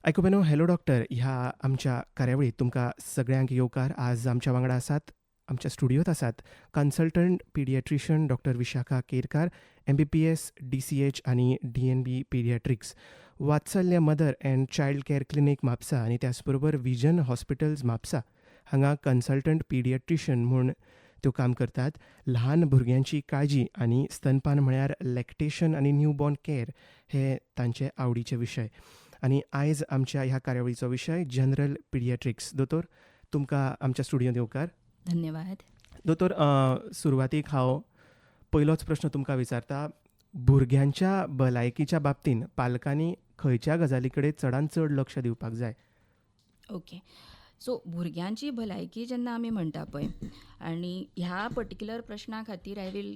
आयकुप्यांनो, hello doctor ह्या आमच्या कार्यावळीत तुमकां सगळ्यांक येवकार. आज आमच्या वांगडा आसात, आमच्या स्टुडियोत आसात consultant paediatrician doctor Vishakha Kerkar, MBBS, DCH आनी DNB paediatrics, Vatsalya mother and child care clinic, Mapusa आनी त्याच बरोबर विजन हॉस्पिटल्स, म्हापसा हांगा कन्सल्टंट पिडियाट्रिशियन म्हूण त्यो काम करतात. ल्हान भुरग्यांची काळजी आनी स्तनपान म्हळ्यार लॅक्टेशन आनी न्यूबॉर्न केअर हे तांचे आवडीचे विशय आनी आयज आमच्या ह्या कार्यावळीचो विशय जनरल पिडियाट्रिक्स. दोतोर, तुमकां आमच्या स्टुडियोंत येवकार. धन्यवाद. दोतोर, सुरवातीक हांव पयलोच प्रश्न तुमकां विचारता. भुरग्यांच्या भलायकीच्या बाबतीन पालकांनी खंयच्या गजाली कडेन चडांत चड लक्ष दिवपाक जाय? ओके, सो भुरग्यांची भलायकी जेन्ना आमी म्हणटा पळय आनी ह्या पर्टिक्युलर प्रश्ना खातीर I will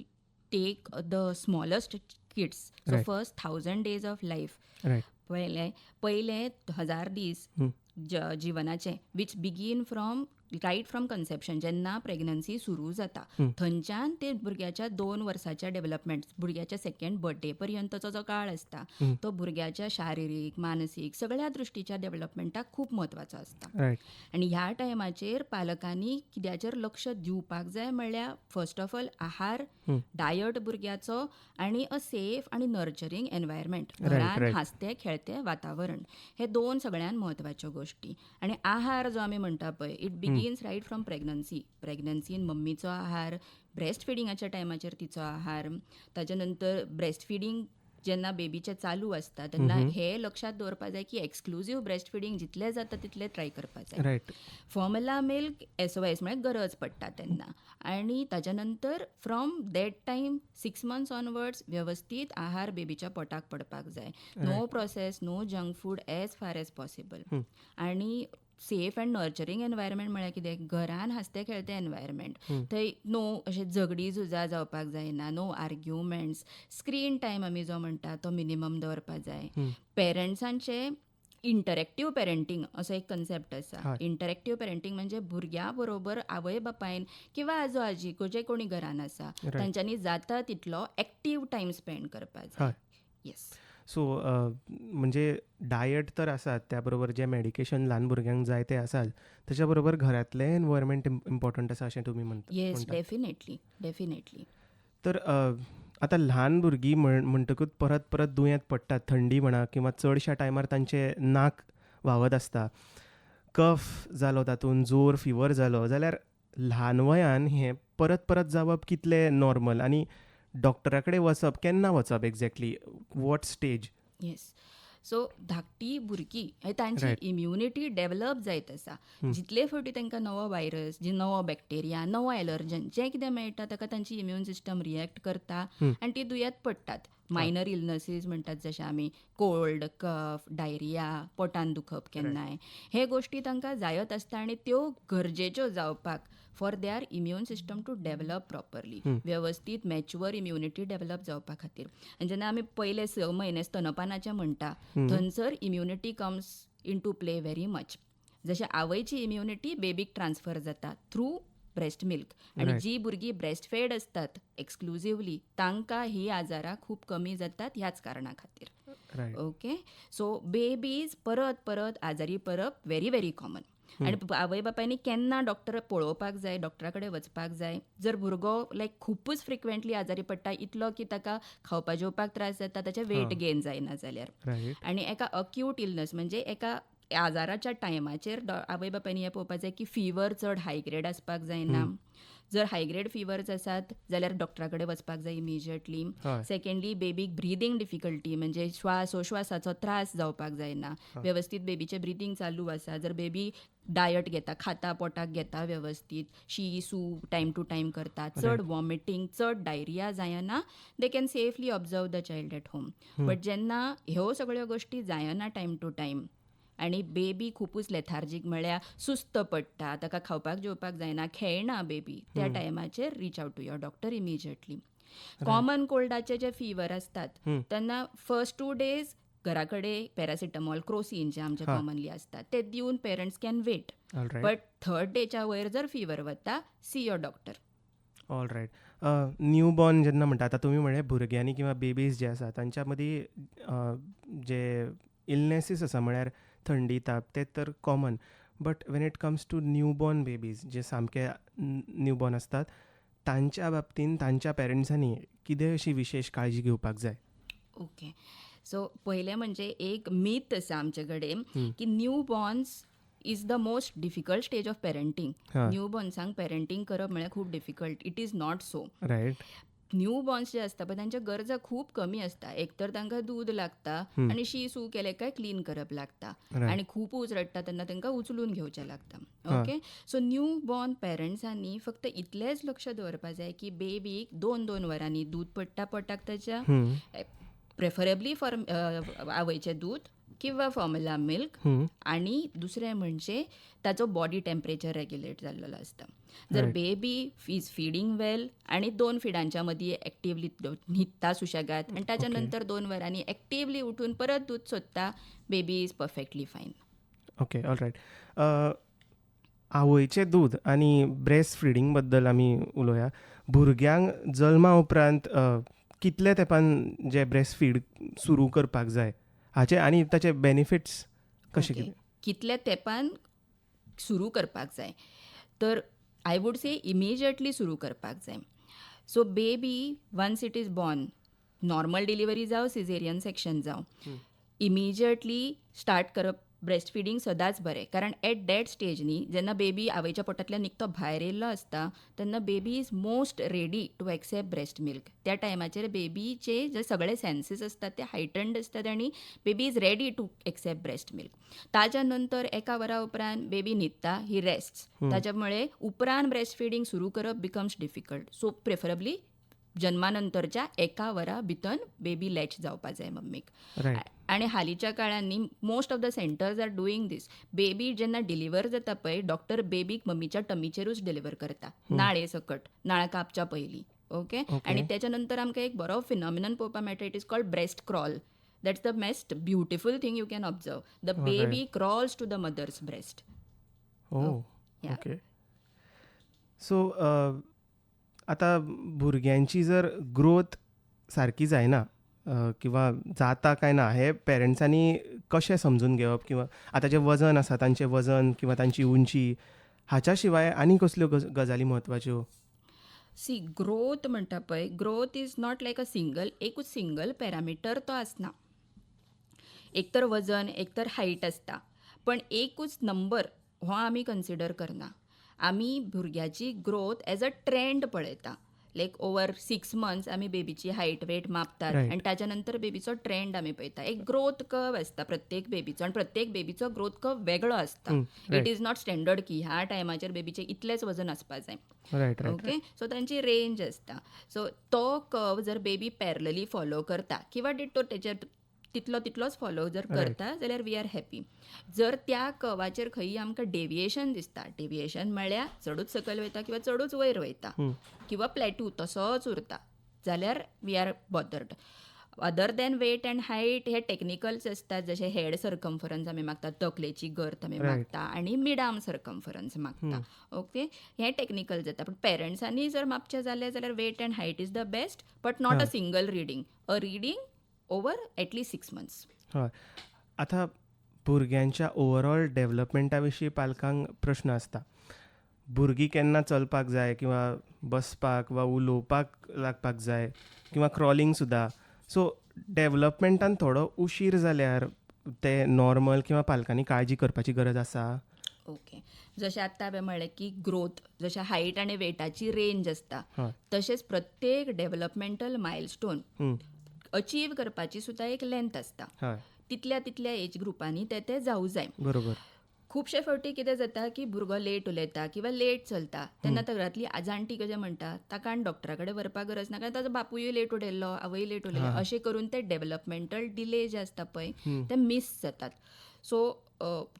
take the smallest kids, so first 1,000 days of life. पयले पयले 1,000 दीस जिवनाचे, which begin from right from conception, जेन्ना प्रेग्नन्सी सुरू जाता थंयच्यान ते भुरग्याच्या 2 वर्साच्या डेव्हलपमेंट, भुरग्याच्या सेकंड बर्थडे पर्यंतचो जो काळ आसता, तो भुरग्याच्या शारिरीक, मानसीक सगळ्या दृश्टीच्या डेव्हलपमेंटाक खूब म्हत्वाचो आसता. आनी ह्या टायमाचेर पालकांनी कित्याचेर लक्ष दिवपाक जाय म्हणल्यार, फर्स्ट ऑफ ऑल आहार, डायट भुरग्याचो आनी अ सेफ आनी नर्चरींग एनवायरमेंट, घरान हांसते खेळते वातावरण, हे दोन सगळ्यात म्हत्वाच्यो गोश्टी. आनी आहार जो आमी म्हणटा पळय, it begins right from pregnancy. प्रेग्नन्सीन मम्मीचो आहार, ब्रेस्ट फिडिंगाच्या टायमाचेर तिचो आहार, ताच्या नंतर ब्रेस्ट फिडींग जेन्ना बेबीचें चालू आसता तेन्ना हे लक्षात दवरपा जाय की एक्सक्लुजीव ब्रेस्ट फिडींग जितलें जाता तितलें ट्राय करपा जाय. फॉर्मुला मिल्क एसओएस म्हळ्यार गरज पडटा तेन्ना आनी ताच्या नंतर from that time 6 months onwards वेवस्थीत आहार बेबीच्या पोटाक पडपाक जाय. No process, no junk food as far as possible. आनी सेफ अँड नर्चरींग एनवायरमेंट म्हळ्यार कितें? घरान हांसते खेळते एनवायरमेंट. थंय नो अशें झगडी झुजां जावपाक जायना, नो आर्ग्युमेंट्स. स्क्रीन टायम आमी जो म्हणटा तो मिनिमम दवरपाक जाय. पेरंट्सांचे इंटरेक्टीव पेरंटींग असो एक कन्सेप्ट आसा. इंटरेक्टीव पेरंटींग म्हणजे भुरग्या बरोबर आवय बापायन किंवा आजो आजी जे कोणी घरान आसा तांच्यांनी जाता तितलो एक्टीव टायम स्पेंड करपाक जाय. येस. सो म्हणजे डायट तर आसात, त्या बरोबर जे मेडिकेशन ल्हान भुरग्यांक जाय ते आसात, त्याच्या बरोबर घरातलें एनवायरमेंट इम्पॉर्टंट आसा अशें तुमी म्हणटा. येस, डेफिनेटली डेफिनेटली. तर आतां ल्हान भुरगीं म्हणटकूच परत परत दुयेंत पडटात. थंडी म्हणा किंवा चडश्या टायमार तांचें नाक व्हांवत आसता, कफ जालो, तातूंत जोर, फिवर जालो जाल्यार ल्हान वयान हें परत परत जावप कितलें नॉर्मल आनी डॉक्टरा कडेन वचप, केन्ना वचप, exactly what stage? Yes, so धाकटी भुरगीं हे तांची इम्युनिटी डेव्हलप जायत आसा. जितले फावटी तांकां नवो व्हायरस, जी नवो बॅक्टेरिया, नवो एलर्जन जें कितें मेळटा, ताका तांची इम्युन सिस्टम रिएक्ट करता आनी ती दुयेंत पडटात. मायनर इलनसीस म्हणटात, जशें आमी कोल्ड, कफ, डायरिया, पोटान दुखप केन्नाय, हे गोश्टी तांकां जायत आसता आनी त्यो गरजेच्यो जावपाक for their immune system to develop properly, वेवस्थीत मॅच्युअर इम्युनिटी डेव्हलप जावपा खातीर. आनी जेन्ना आमी पयले 6 म्हयने स्तनपानाचे म्हणटा, थंयसर immunity comes into play very much. जशें आवयची इम्युनिटी बेबीक ट्रान्सफर जाता थ्रू ब्रेस्ट मिल्क आनी जी भुरगीं ब्रेस्ट फेड असतात एक्सक्लुझिवली, तांकां ही आजारां खूब कमी जातात ह्याच कारणा खातीर. ओके, सो बेबीज परत परत आजारी पडप व्हेरी व्हेरी कॉमन आनी आवय बापायनी केन्ना डॉक्टर पळोवपाक जाय, डॉक्टरा कडेन वचपाक जाय? जर भुरगो लायक खुबूच फ्रिक्वेंटली आजारी पडटा, इतलो की ताका खावपा जेवपाक त्रास जाता, ताचें वेट गेन जायना जाल्यार आनी एका अक्यूट इलनस म्हणजे एका आजाराच्या टायमाचेर आवय बापायनी हें पळोवपाक जाय की फिवर चड हाय ग्रेड आसपाक जायना. जर हाय ग्रेड फिवर्स आसात जाल्यार डॉक्टरा कडेन वचपाक जाय इमिजिएटली. सेकंडली, बेबीक ब्रिदींग डिफिकल्टी म्हणजे श्वासोश्वासाचो त्रास जावपाक जायना. वेवस्थीत बेबीचें ब्रिदींग चालू आसा, जर बेबी डायट घेता, खाता, पोटाक घेता वेवस्थीत, शी सू टायम टू टायम करता, चड वॉमिटींग, चड डायरिया जायना, they can safely observe the child at home. But जेन्ना ह्यो सगळ्यो गोश्टी जायना टायम टू टायम आनी बेबी खुबूच लेथार्जीक म्हळ्यार सुस्त पडटा, ताका खावपाक जेवपाक जायना, खेळना बेबी, त्या टायमाचेर reach out to your doctor immediately. Common कोल्डाचे जे फिवर असतात तेन्ना फर्स्ट 2 डेज घरा कडेन पॅरासिटामॉल, क्रोसिन जे आमचे कॉमनली असतात ते दिवन parents can wait. But third डेच्या वयर जर फिवर वता, C your doctor. All right. New born जेन्ना म्हणटा, आतां तुमी म्हणलें भुरग्यांनी किंवा बेबीज जे आसा तांच्या मदीं जे इलनेसीस आसा, म्हळ्यार थंडी ताप ते तर common, but when it comes to newborn babies जे सामके न्यूबॉर्न आसतात तांच्या बाबतीन तांच्या पेरंट्सांनी कितें अशी विशेश काळजी घेवपाक जाय? ओके, सो पयलें म्हणजे एक मीथ आसा आमचे कडेन की newborns is the most difficult stage of parenting. न्यूबॉर्न्सांक parenting करप म्हळ्यार खूब difficult. It is not so. Right. Newborns जे आसता पळय तांच्या गरजा खूब कमी आसता. एक तर तांकां दूद लागता आनी शी सू केलें काय क्लीन करप लागता आनी खुबूच रडटा तेन्ना तांकां उचलून घेवचें लागता. ओके, सो न्यूबॉर्न पेरंट्सांनी फक्त इतलेंच लक्ष दवरपा जाय की बेबीक 2-2 वरांनी दूद पडटा पोटाक ताच्या, प्रेफरेबली फॉर आवयचें दूद किंवा फॉर्म्युला मिल्क. आनी दुसरें म्हणजे ताचो बॉडी टेम्परेचर रेग्युलेट जाल्लो आसता. जर बेबी is feeding वेल आनी 2 फिडांच्या मदीं एक्टिवली न्हिदता सुशेगाद आनी ताच्या नंतर 2 वरांनी एक्टिवली उठून परत दूद सोदता, baby is perfectly fine. Okay, all right. आवयचें दूद आनी ब्रेस्ट फिडींग बद्दल आमी उलोवया. भुरग्यांक जल्मा उपरांत कितले तेंपान जे ब्रेस्ट फीड सुरू करपाक जाय हाचे आनी ताचे बेनिफिट्स कशे कितें? कितल्या तेंपान सुरू करपाक जाय तर I would say immediately सुरू करपाक जाय. So baby once it is born, normal delivery जावं सिजेरियन सेक्शन जावं, इमिजिएटली स्टार्ट करप ब्रेस्ट फिडींग सदांच बरें. कारण एट that stage न्ही जेन्ना बेबी आवयच्या पोटांतल्यान निकतो भायर येयल्लो आसता तेन्ना baby is most ready to accept breast milk. त्या टायमाचेर बेबीचे जे सगळे सेन्सीस आसतात ते हायटन्ड आसतात आनी baby is ready to accept breast milk. ताच्या नंतर 1 वरा उपरांत बेबी न्हिदता, ही रेस्ट, ताच्यामुळे उपरांत ब्रेस्ट फिडींग सुरू करप बिकम्स डिफिकल्ट. सो प्रेफरेबली जन्मानंतरच्या 1 वरा भितर बेबी लॅच जावपा जाय मम्मीक. आनी हालींच्या काळांनी most of the centres are doing this. Baby जेन्ना डिलिव्हर जाता पळय, डॉक्टर बेबीक मम्मीच्या टमीचेरूच डिलिव्हर करता, नाळे सकट, नाळ कापच्या पयलीं. ओके, आनी त्याच्या नंतर आमकां एक बरो फिनॉमिनन पळोवपाक मेळटा, it is called breast crawl. That's the most beautiful thing you can observe. The baby crawls to the mother's breast. Okay. So आतां भुरग्यांची जर ग्रोथ सारकी जायना किंवा जाता काय ना हे पेरंट्सांनी कशें समजून घेवप, किंवा आतां जें वजन आसा तांचें वजन किंवा तांची उंची हाच्या शिवाय आनी कसल्यो गजाली म्हत्वाच्यो? सी, ग्रोथ म्हणटा पळय, growth is not like a single, एकूच सिंगल पॅरामिटर तो आसना. एक तर वजन, एक तर हायट आसता, पण एकूच नंबर हो आमी कन्सिडर करना. आमी भुरग्याची ग्रोथ एज अ ट्रेंड पळयता. लायक ओवर 6 मंथ्स आमी बेबीची हायट वेट मापतात आनी ताच्या नंतर बेबीचो ट्रेंड आमी पळयता. एक ग्रोथ कर्व आसता प्रत्येक बेबीचो आनी प्रत्येक बेबीचो ग्रोथ कर्व वेगळो आसता. It is not standard की ह्या टायमाचेर बेबीचें इतलेंच वजन आसपा जाय. ओके, सो तांची रेंज आसता. सो तो कर्व जर बेबी पॅरलली फॉलो करता किंवा डिटो तेचेर तितलो तितलोच फॉलो जर करता जाल्यार we are happy. जर त्या कर्वाचेर खंय आमकां डेविएशन दिसता, डेविएशन म्हळ्यार चडूच सकयल वयता किंवा चडूच वयर वयता किंवा प्लॅटू तसोच उरता जाल्यार we are bothered. Other than weight and height hey technicals आसतात, जशे हेड सर्कम्फरन्स आमी मागता, तकलेची गर्थ आमी मागता आनी मिड आर्म सर्कम्फरन्स मागता. ओके, हे टॅक्निकल जाता. पूण पेरंट्सांनी जर मापचें जालें जाल्यार weight and height is the best, but not a single reading, a reading over at least 6 months. हय, आतां भुरग्यांच्या ओवरऑल डेव्हलपमेंटा विशीं पालकांक प्रश्न आसता. भुरगीं केन्ना चलपाक जाय किंवा बसपाक वा उलोवपाक लागपाक जाय किंवा क्रॉलिंग सुद्दां. सो डेव्हलपमेंटान थोडो उशीर जाल्यार ते नॉर्मल किंवा पालकांनी काळजी करपाची गरज आसा? ओके, जशें आत्तां हांवें म्हणलें की ग्रोथ जशें हायट आनी वेटाची रेंज आसता तशेंच प्रत्येक डेव्हलपमेंटल मायलस्टोन अचीव करपाची सुद्दां एक लेंथ आसता. तितल्या तितल्या एज ग्रुपांनी ते ते जावं जाय. बरोबर. खुबशे फावटी कितें जाता की भुरगो लेट उलयता किंवा लेट चलता तेन्ना घरांतली जाणटी कशें म्हणटा ताका आनी डॉक्टरा कडेन व्हरपाक गरज ना, कारण ताजो बापूय लेट उडयल्लो, आवय लेट उलयल्लो, अशें करून ते डेव्हलपमेंटल डिले जे आसता पळय ते मीस जातात. सो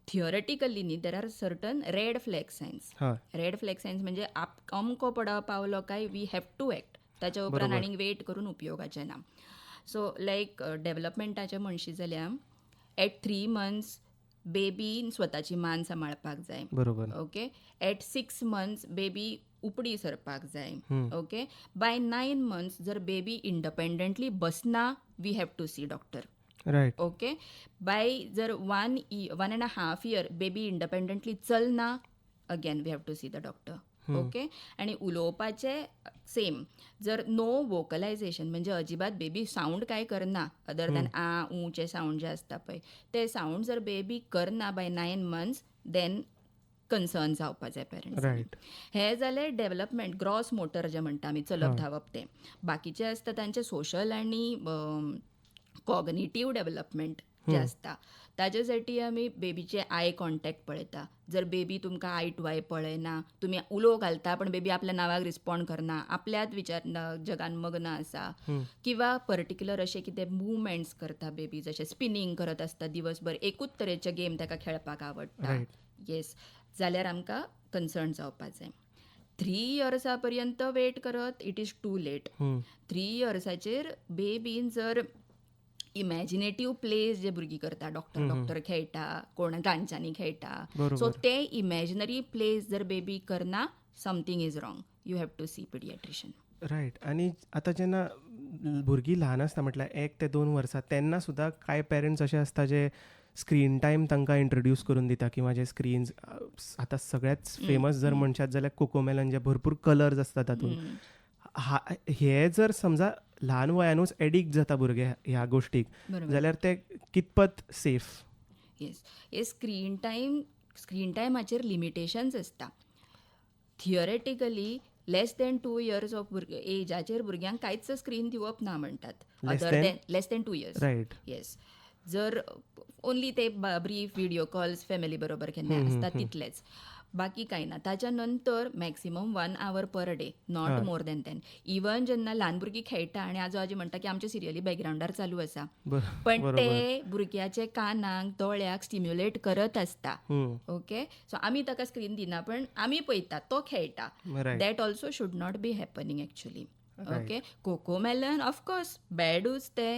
थियोरेटिकली न्ही there are certain red flag signs. Red flag signs म्हणजे अमको पडाव पावलो काय we have to act, ताच्या उपरांत आनीक वेट करून उपयोगाचें ना. सो लायक डेव्हलपमेंटाचें म्हणशी जाल्यार एट 3 मंथ्स बेबीन स्वताची मान सांबाळपाक जाय. बरोबर. ओके, एट 6 मंथ्स बेबी उपडी सरपाक जाय. ओके, बाय 9 मंथ्स जर बेबी इंडिपेंडंटली बसना we have to see doctor. Right. Okay, by जर 1.5 year baby independently चलना, again we have to see the doctor. Okay, आनी उलोवपाचें सेम, जर नो वोकलायझेशन, म्हणजे अजिबात बेबी सावंड काय करना अदर दॅन आ ऊचे सावंड जे आसता पळय, ते सावंड जर बेबी करना बाय 9 मंथ्स, then concern जावपा जाय पेरंट्स. हे जालें डेव्हलपमेंट, ग्रॉस मोटर जे म्हणटा आमी, चलप, धांवप तें. बाकीचे आसता तांचे सोशल आनी कॉग्निटीव डेव्हलपमेंट जे आसता, ताजे साठी आमी बेबीचे आय कॉन्टॅक्ट पळयता. जर बेबी तुमकां I to I पळयना, तुमी उलो घालता पण बेबी आपल्या नांवाक रिस्पॉन्ड करना, आपल्याच विचार जगान मग्न आसा, किंवा पर्टिक्युलर अशें कितें मुवमेंट्स करता बेबी, जशें स्पिनींग करत आसता दिवसभर, एकूच तरेचे गेम ताका खेळपाक आवडटा, येस, जाल्यार आमकां कन्सर्न जावपा जाय. 3 इयर्सा पर्यंत वेट करत, it is too late. 3 इयर्साचेर बेबीन जर इमॅजिनेटीव प्लेज जे भुरगीं करता, डॉक्टर डॉक्टर खेळटा, कोण रांदच्यांनी खेळटा, सो ते इमॅजिनरी प्लेज जर बेबी करना, something is wrong, you have to see pediatrician. Right, आनी आतां जेन्ना भुरगीं ल्हान आसता, म्हटल्यार 1 ते 2 वर्सां, तेन्ना सुद्दां कांय पेरंट्स अशे आसता जे स्क्रीन टायम तांकां इंट्रोड्यूस करून दिता किंवा जे स्क्रीन्स आतां सगळ्यात फेमस जर म्हणशात जाल्यार कोकोमेलन, जे भरपूर कलर्स आसता तातूंत. हा, हे जर समजा ल्हान वयानूच एडिक्ट जाता भुरगे ह्या गोश्टीक, जाल्यार ते कितपत सेफ? येस, हे स्क्रीन टायम, स्क्रीन टायमाचेर लिमिटेशन्स आसता. Theoretically less than 2 years of भुरगे एजाचेर भुरग्यांक कांयच स्क्रीन दिवप ना म्हणटात. Less other than? Than less than 2 years. Yes, जर ओनली ते ब्रीफ व्हिडिओ कॉल्स फॅमिली बरोबर केन्ना आसता तितलेच, बाकी कांय ना. ताच्या नंतर maximum 1 hour per day, not more than that. Even जेन्ना ल्हान भुरगीं खेळटा आनी आजो आजी म्हणटा की आमचे सिरियली बॅकग्रावंडार चालू आसा, पण ते भुरग्याचे कानाक, दोळ्याक स्टिम्युलेट करत आसता. ओके, सो आमी ताका स्क्रीन दिना, पण आमी पळयता, तो खेळटा. That also should not be happening actually. Okay, Cocomelon of course बॅडूच, ते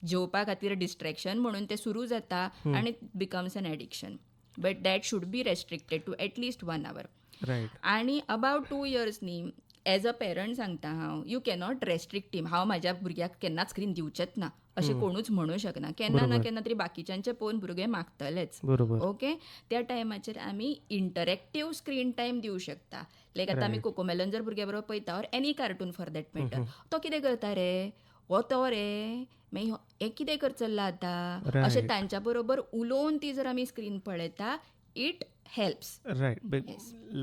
जेवपा खातीर डिस्ट्रॅक्शन म्हणून ते सुरू जाता आनी becomes an addiction, but that should be restricted to at least 1 hour. आणि अबाउट 2 इयर्स न्ही, एज अ पेरंट सांगता हांव, you cannot restrict हिम. हांव म्हाज्या भुरग्याक केन्नाच स्क्रीन दिवचेच ना अशें कोणूच म्हणू शकना. केन्ना ना केन्ना तरी बाकीच्यांचे पळोवन भुरगे मागतलेच. ओके, त्या टायमाचेर आमी इंटरॅक्टीव स्क्रीन टायम दिवं शकता. लायक आतां आमी कोकोमेलन जर भुरग्या बरोबर पळयता, or any cartoon for that matter, तो कितें करता रे, हो तो रे, मागीर हें कितें कर चल्ला आतां, अशें तांच्या बरोबर उलोवन ती जर आमी स्क्रीन पळयता, it helps. Right,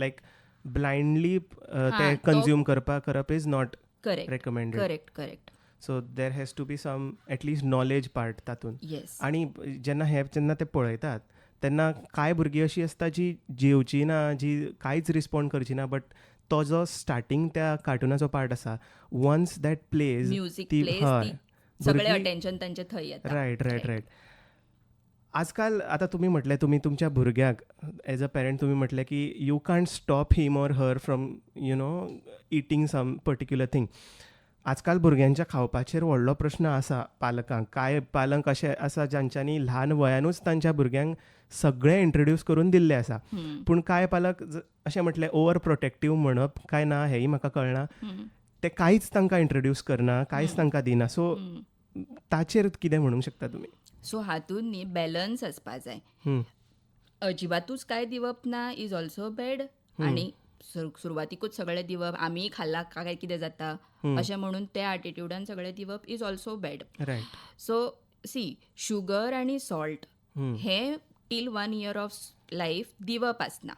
like blindly ते कंज्यूम करपा करप is not recommended. Correct correct So there has to be some at least knowledge part तातूंत. आनी जेन्ना हे जेन्ना ते पळयतात तेन्ना कांय भुरगीं अशीं आसता जी जेवची ना, जी कांयच रिस्पोंड करची ना, बट तो जो स्टार्टींग त्या कार्टुनाचो पार्ट आसा, once that plays, music plays, सगळें अटेन्शन तांचें थंय येता. रायट रायट रायट आजकाल आतां तुमी म्हटलें, तुमी तुमच्या भुरग्याक एज अ पेरंट तुमी म्हटलें की you can't stop him or her from eating some particular thing. आजकाल भुरग्यांच्या खावपाचेर व्हडलो प्रश्न आसा पालकांक. कांय पालक अशे आसा जांच्यांनी ल्हान वयानूच तांच्या भुरग्यांक सगळें इंट्रोड्यूस करून दिल्लें आसा, पूण कांय पालक अशें म्हटलें, ओवर प्रोटेक्टीव म्हणप काय ना हेंय म्हाका कळना, ते कांयच तांकां इंट्रोड्यूस करना, कांयच तांकां दिना. सो ताचेर कितें म्हणूंक शकता तुमी? सो हातून न्ही बॅलन्स आसपा जाय. अजिबातूच काय दिवप ना is also bad, आनी सुरवातीकूच सगळें दिवप, आमीय खाल्ला काय कितें जाता अशें म्हणून त्या एटिट्यूडान सगळें दिवप is also bad. So C, sugar आनी सॉल्ट हें till 1 year of life दिवप आसना.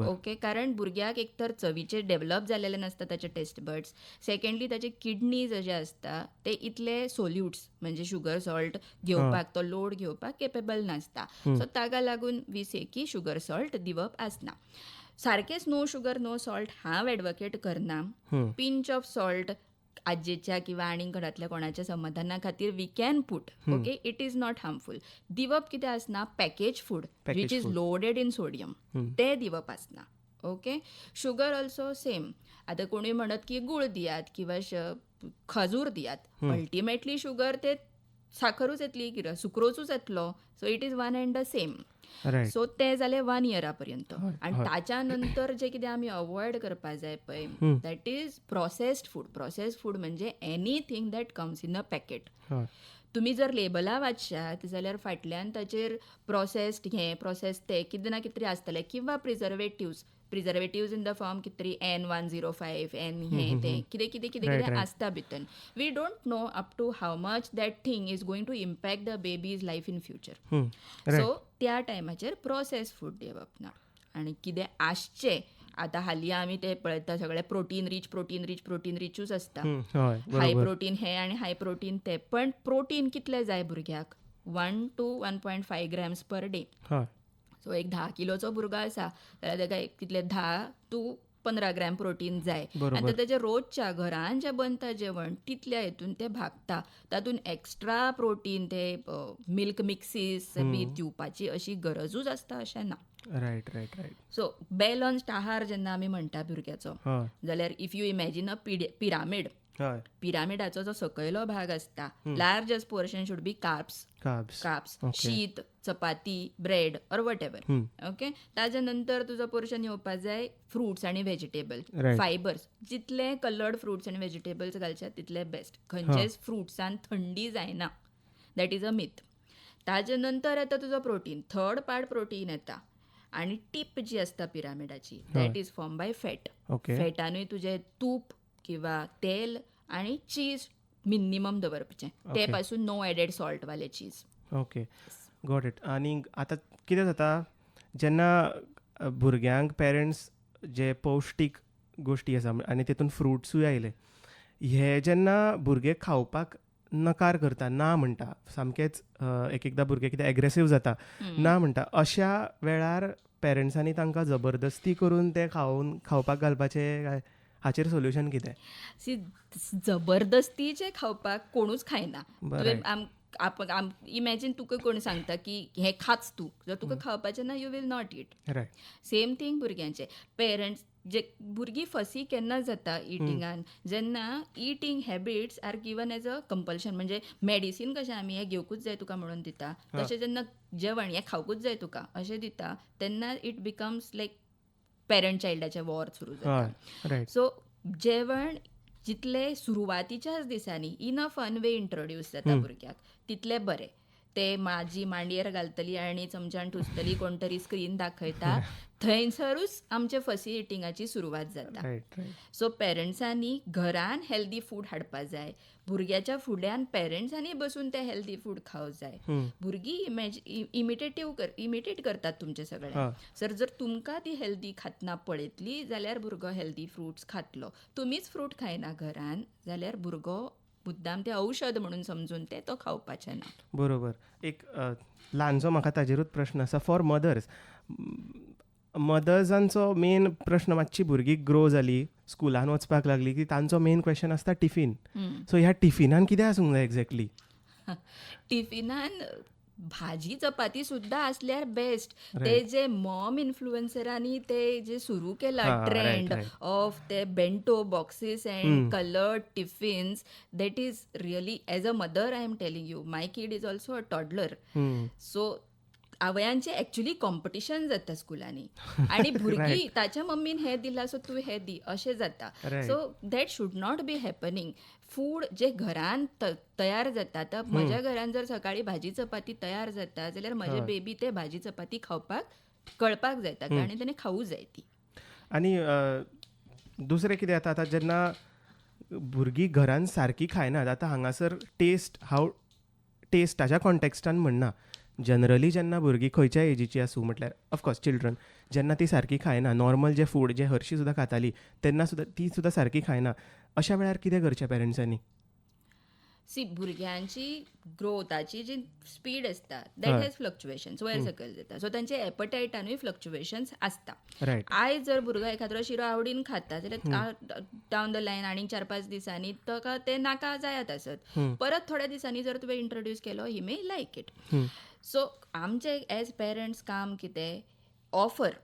ओके, कारण भुरग्याक एक तर चवीचे डेव्हलप जालेले नासता ताचे टेस्ट बड्स, सेकंडली ताचे किडनीज जे आसता ते इतले सोल्युट्स म्हणजे शुगर सॉल्ट घेवपाक, तो लोड घेवपाक केपेबल नासता. सो ताका लागून we से की शुगर सॉल्ट दिवप आसना. सारकेंच नो शुगर नो सॉल्ट हांव एडवोकेट करना. पिंच ऑफ सॉल्ट आज्जेच्या किंवा आनी घरांतल्या कोणाच्या समाधाना खातीर we can put, okay, it is not harmful. दिवप कितें आसना, package food which is loaded in sodium, तें दिवप आसना. Okay, sugar also same. आतां कोणूय म्हणत की गूळ दियात किंवा खजूर दियात, अल्टिमेटली शुगर ते साखरूच येतली, कितें सुक्रोजूच येतलो. So it is one and the same. So तें जालें 1 इयरा पर्यंत. आनी ताच्या नंतर जें कितें आमी अवॉयड करपा जाय पळय, that is processed food. Processed food म्हणजे anything that comes in a packet. तुमी जर लेबलां वाचशात जाल्यार फाटल्यान ताचेर प्रोसेस्ड हें प्रोसेस तें कितें ना कितें तरी आसतलें, किंवा preservatives, preservatives in the form कितें तरी N105 N हें तें कितें कितें कितें कितें आसता भितर. We don't know up to how much that thing is going to impact the baby's life in future. So त्या टायमाचेर प्रोसेस फूड दिवप ना. आनी कितें आसचें आतां हालीं आमी ते पळयता सगळे protein rich, protein rich, protein रिचूच आसता, हाय प्रोटीन हें आनी हाय प्रोटीन तें. पण प्रोटीन कितलें जाय भुरग्याक? 1 to 1.5 grams per day. So एक 10 किलोचो भुरगो आसा जाल्यार ताका कितले 10 to 15 gram protein जाय. आनी ताच्या रोजच्या घरान जें बनता जेवण तितल्या हितून तें भागता. तातूंत एक्स्ट्रा प्रोटीन ते मिल्क मिक्सीस बी दिवपाची अशी गरजूच आसता अशें ना. Right right right. So balanced आहार जेन्ना आमी म्हणटा भुरग्याचो जाल्यार if you imagine a pyramid, पिरामिडाचो जो सकयलो भाग आसता largest portion should be carbs, carbs, शीत, चपाती, bread or whatever. Okay, ताज्या नंतर तुजो पोर्शन येवपा जाय फ्रुट्स आनी व्हेजिटेबल, फायबर्स. जितले कलर्ड फ्रुट्स आनी व्हेजिटेबल्स घालचे तितले बेस्ट. खंयचेच फ्रुट्सान थंडी जायना, that is a myth. ताज्या नंतर येता तुजो प्रोटीन, थर्ड पार्ट प्रोटीन येता. आनी टीप जी आसता पिरामिडाची that is form by fat. फॅटानूय तुजें तूप किंवा तेल आनी चीज मिनिमम दवरपाचें, ते पासून नो एडेड सॉल्ट वाले चीज. Okay, got it. आनी आतां कितें जाता जेन्ना भुरग्यांक पेरंट्स जे पौश्टीक गोश्टी आसा आनी तेतून फ्रुट्सूय आयले, हे जेन्ना भुरगे खावपाक नकार करता, ना म्हणटा, सामकेंच एक एकदां भुरगे कितें एग्रेसीव जाता, ना म्हणटा, अशा वेळार पेरंट्सांनी तांकां जबरदस्ती करून ते खावपाक घालपाचें काय हाचेर सोल्युशन कितें? सी, जबरदस्तीचें खावपाक कोणूच खायना. इमॅजीन तुका कोण सांगता की हें खाच तूं, जर तुका खावपाचें ना you will not eat. Same thing भुरग्यांचें. पेरंट्स जे भुरगीं फसी केन्ना जाता इटिंगान, जेन्ना eating habits are given as a compulsion. म्हणजे मेडिसीन कशें आमी हें घेवकूच जाय तुका म्हणून दिता, तशें जेन्ना जेवण हें खावकूच जाय तुका अशें दिता तेन्ना it becomes like parent चायल्डाचें वॉर सुरू जाता. सो जेवण जितले सुरवातीच्याच दिसांनी in a fun way introduce जाता भुरग्याक तितलें बरें. ते माजी मांडयेर घालतली आनी चमच्यान ठुसतली, कोण तरी स्क्रीन दाखयता, थंयसरूच आमचे फसी इटिंगाची सुरवात जाता. सो पेरंट्सांनी घरान हेल्दी फूड हाडपा जाय, भुरग्याच्या फुड्यान पेरंट्सांनी बसून ते हेल्दी फूड खावंक जाय. भुरगीं इमिटेट करतात तुमचे सगळे. सर जर तुमकां ती हेल्दी खातना पळयतली जाल्यार भुरगो हेल्दी फ्रुट्स खातलो. तुमीच फ्रूट खायना घरान जाल्यार भुरगो मुद्दाम ते औषध म्हणून समजून ते तो खावपाचें ना. बरोबर. एक ल्हानसो म्हाका ताजेरूच प्रश्न आसा फॉर मदर्स. मदर्सांचो मेन प्रश्न, मातशी भुरगीं ग्रो जाली, स्कुलान वचपाक लागली की तांचो मेन क्वेश्चन आसता टिफीन. सो ह्या टिफिनान कितें आसूंक जाय एक्झॅक्टली? टिफिनान भाजी चपाती सुद्दां आसल्यार बेस्ट. ते जे मॉम इन्फ्लुएन्सरांनी ते जे सुरू केला ट्रेंड ऑफ ते bento boxes and coloured tiffins, that is really as a mother I am telling you, my kid is also a toddler. So आवयांचे actually competition जाता स्कुलांनी आनी भुरगीं ताच्या मम्मीन हें दिलां सो तूं हें दी अशें जाता. So that should not be happening. Food जे घरान तयार जाता, आतां म्हज्या घरान जर सकाळी भाजी चपाती तयार जाता जाल्यार म्हजे बेबी ते भाजी चपाती खावपाक कळपाक जाय ताका आनी ताणें खावूं जाय ती. आनी दुसरें कितें जाता आतां जेन्ना भुरगीं घरान सारकी खायनात, आतां हांगासर टेस्ट, हांव टेस्टाच्या कॉन्टेक्स्टान म्हणना, जनरली जेन्ना भुरगीं खंयच्याय एजीची आसूं, म्हटल्यार ऑफकोर्स चिल्ड्रन, जेन्ना ती सारकी खायना, नॉर्मल जे फूड जे हरशीं सुद्दां खाताली तेन्ना सुद्दां ती सुद्दां सारकी खायना, अशा वेळार कितें करचें पेरंट्सांनी? सी, भुरग्यांची ग्रोथाची जी स्पीड आसता that has fluctuations, वयर सकयल जाता. सो तांचे एपटायटानूय फ्लक्च्युएशन्स आसता. आयज जर भुरगो एखाद्रो शिरो आवडीन खाता जाल्यार डावन the line आनीक 4-5 दिसांनी ताका तें नाका जायत आसत, परत थोड्या दिसांनी जर तुवें इंट्रोड्यूस केलो he may like it. So आमचें एज पेरंट्स काम कितें, ऑफर,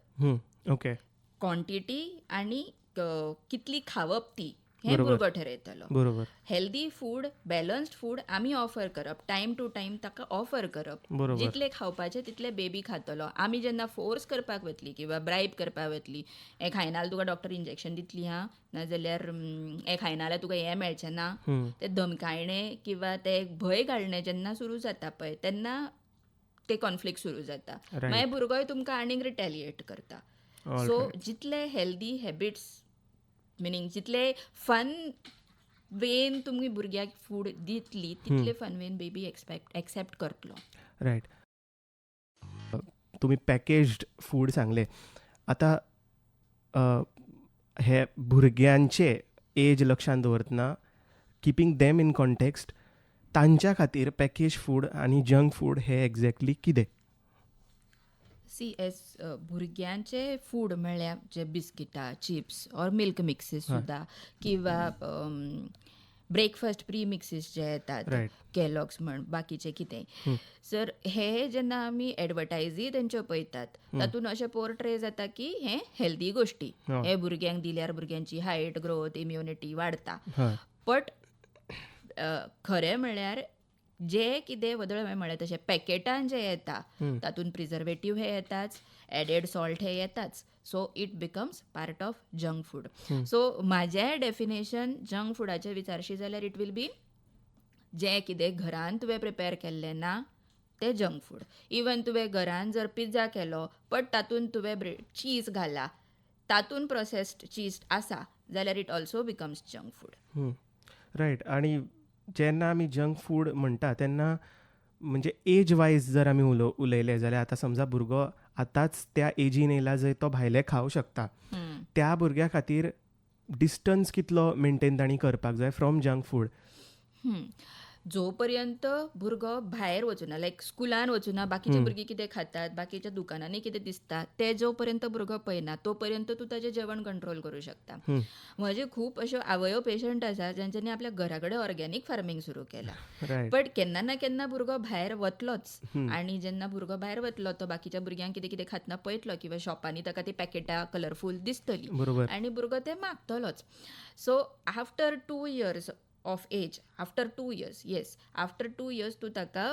ओके, क्वॉन्टिटी आनी कितली खावप ती हें भुरगो ठरयतलो. बरोबर. हेल्दी फूड, बॅलन्स्ड फूड आमी ऑफर करप, टायम टू टायम ताका ऑफर करप. जितले खावपाचे तितले बेबी खातलो. आमी जेन्ना फोर्स करपाक वतली किंवा ब्रायब करपाक वतली, हें खायना जाल्यार तुका डॉक्टर इंजेक्शन दितली हां, नाजाल्यार हें खायना जाल्यार तुका हें मेळचें ना, ते धमकायणे किंवा ते भंय घालणे जेन्ना सुरू जाता पळय तेन्ना ते कॉन्फ्लिक्ट सुरू जाता. मागीर भुरगोय तुमकां आनीक रिटेलिएट करता. सो जितले हेल्दी हॅबिट्स, मिनींग जितले फन वेन तुमी भुरग्याक फूड दितली तितले fun when baby accept करतलो. रायट. तुमी पॅकेज्ड फूड सांगले. आतां हे भुरग्यांचे एज लक्षांत दवरतना, किपींग देम इन कॉन्टेक्स्ट, तांच्या खातीर पॅकेज फूड आनी जंक फूड हे एक्झॅक्टली कितें? सी एस भुरग्यांचे फूड म्हळ्यार जे बिस्किटां, चिप्स ऑर मिल्क मिक्सीस सुद्दां किंवा ब्रेकफास्ट प्री मिक्सीस जे येतात, केलॉग्स म्हण बाकीचे कितें, सर हे जेन्ना आमी एडवर्टायजी तेंच्यो पळयतात तातूंत अशें पोर्ट्रे जाता की हे हेल्दी गोश्टी, हे भुरग्यांक दिल्यार भुरग्यांची हायट, ग्रोथ, इम्युनिटी वाडटा. बट खरें म्हळ्यार जे कितें वदळ हांवें म्हळें तशें पॅकेटान जे येता तातूंत प्रिजर्वेटीव हे येताच, एडेड सॉल्ट हे येताच. So it becomes part of junk food. So म्हाजें डेफिनेशन जंक फुडाचें विचारशी जाल्यार it will be जें कितें घरान तुवें प्रिपेर केल्लें ना तें जंक फूड. इवन तुवें घरान जर पिझ्झा केलो बट तातूंत तुवें चीज घाला, तातूंत प्रोसेस्ड चीज आसा जाल्यार it also becomes junk food. Right. आनी जेन्ना आमी जंक फूड म्हणटा तेन्ना म्हणजे एज वायज जर आमी उलयले जाल्यार आतां समजा भुरगो आतांच त्या एजीन येयला जंय तो भायले खावं शकता, त्या भुरग्या खातीर डिस्टन्स कितलो मेंटेन तांणी करपाक जाय फ्रॉम जंक फूड? जो पर्यंत भुरगो भायर वचुना, लायक स्कुलान वचुना, बाकीचे भुरगीं कितें खातात, बाकीच्या दुकानांनी कितें दिसता ते जो पर्यंत भुरगो पळयना तो पर्यंत तूं ताजें जेवण कंट्रोल करूं शकता. म्हजे खूब अश्यो आवयो पेशंट आसा जांच्यांनी आपल्या घरा कडेन ऑर्गेनीक फार्मींग सुरू केलां, बट केन्ना ना केन्ना भुरगो भायर वतलोच आनी जेन्ना भुरगो भायर वतलो तो बाकीच्या भुरग्यांक कितें कितें खातना पळयतलो किंवा शॉपांनी ताका ती पॅकेटां कलरफूल दिसतली आनी भुरगो ते मागतलोच. So after 2 years of age, after 2 years, yes, after 2 years तूं ताका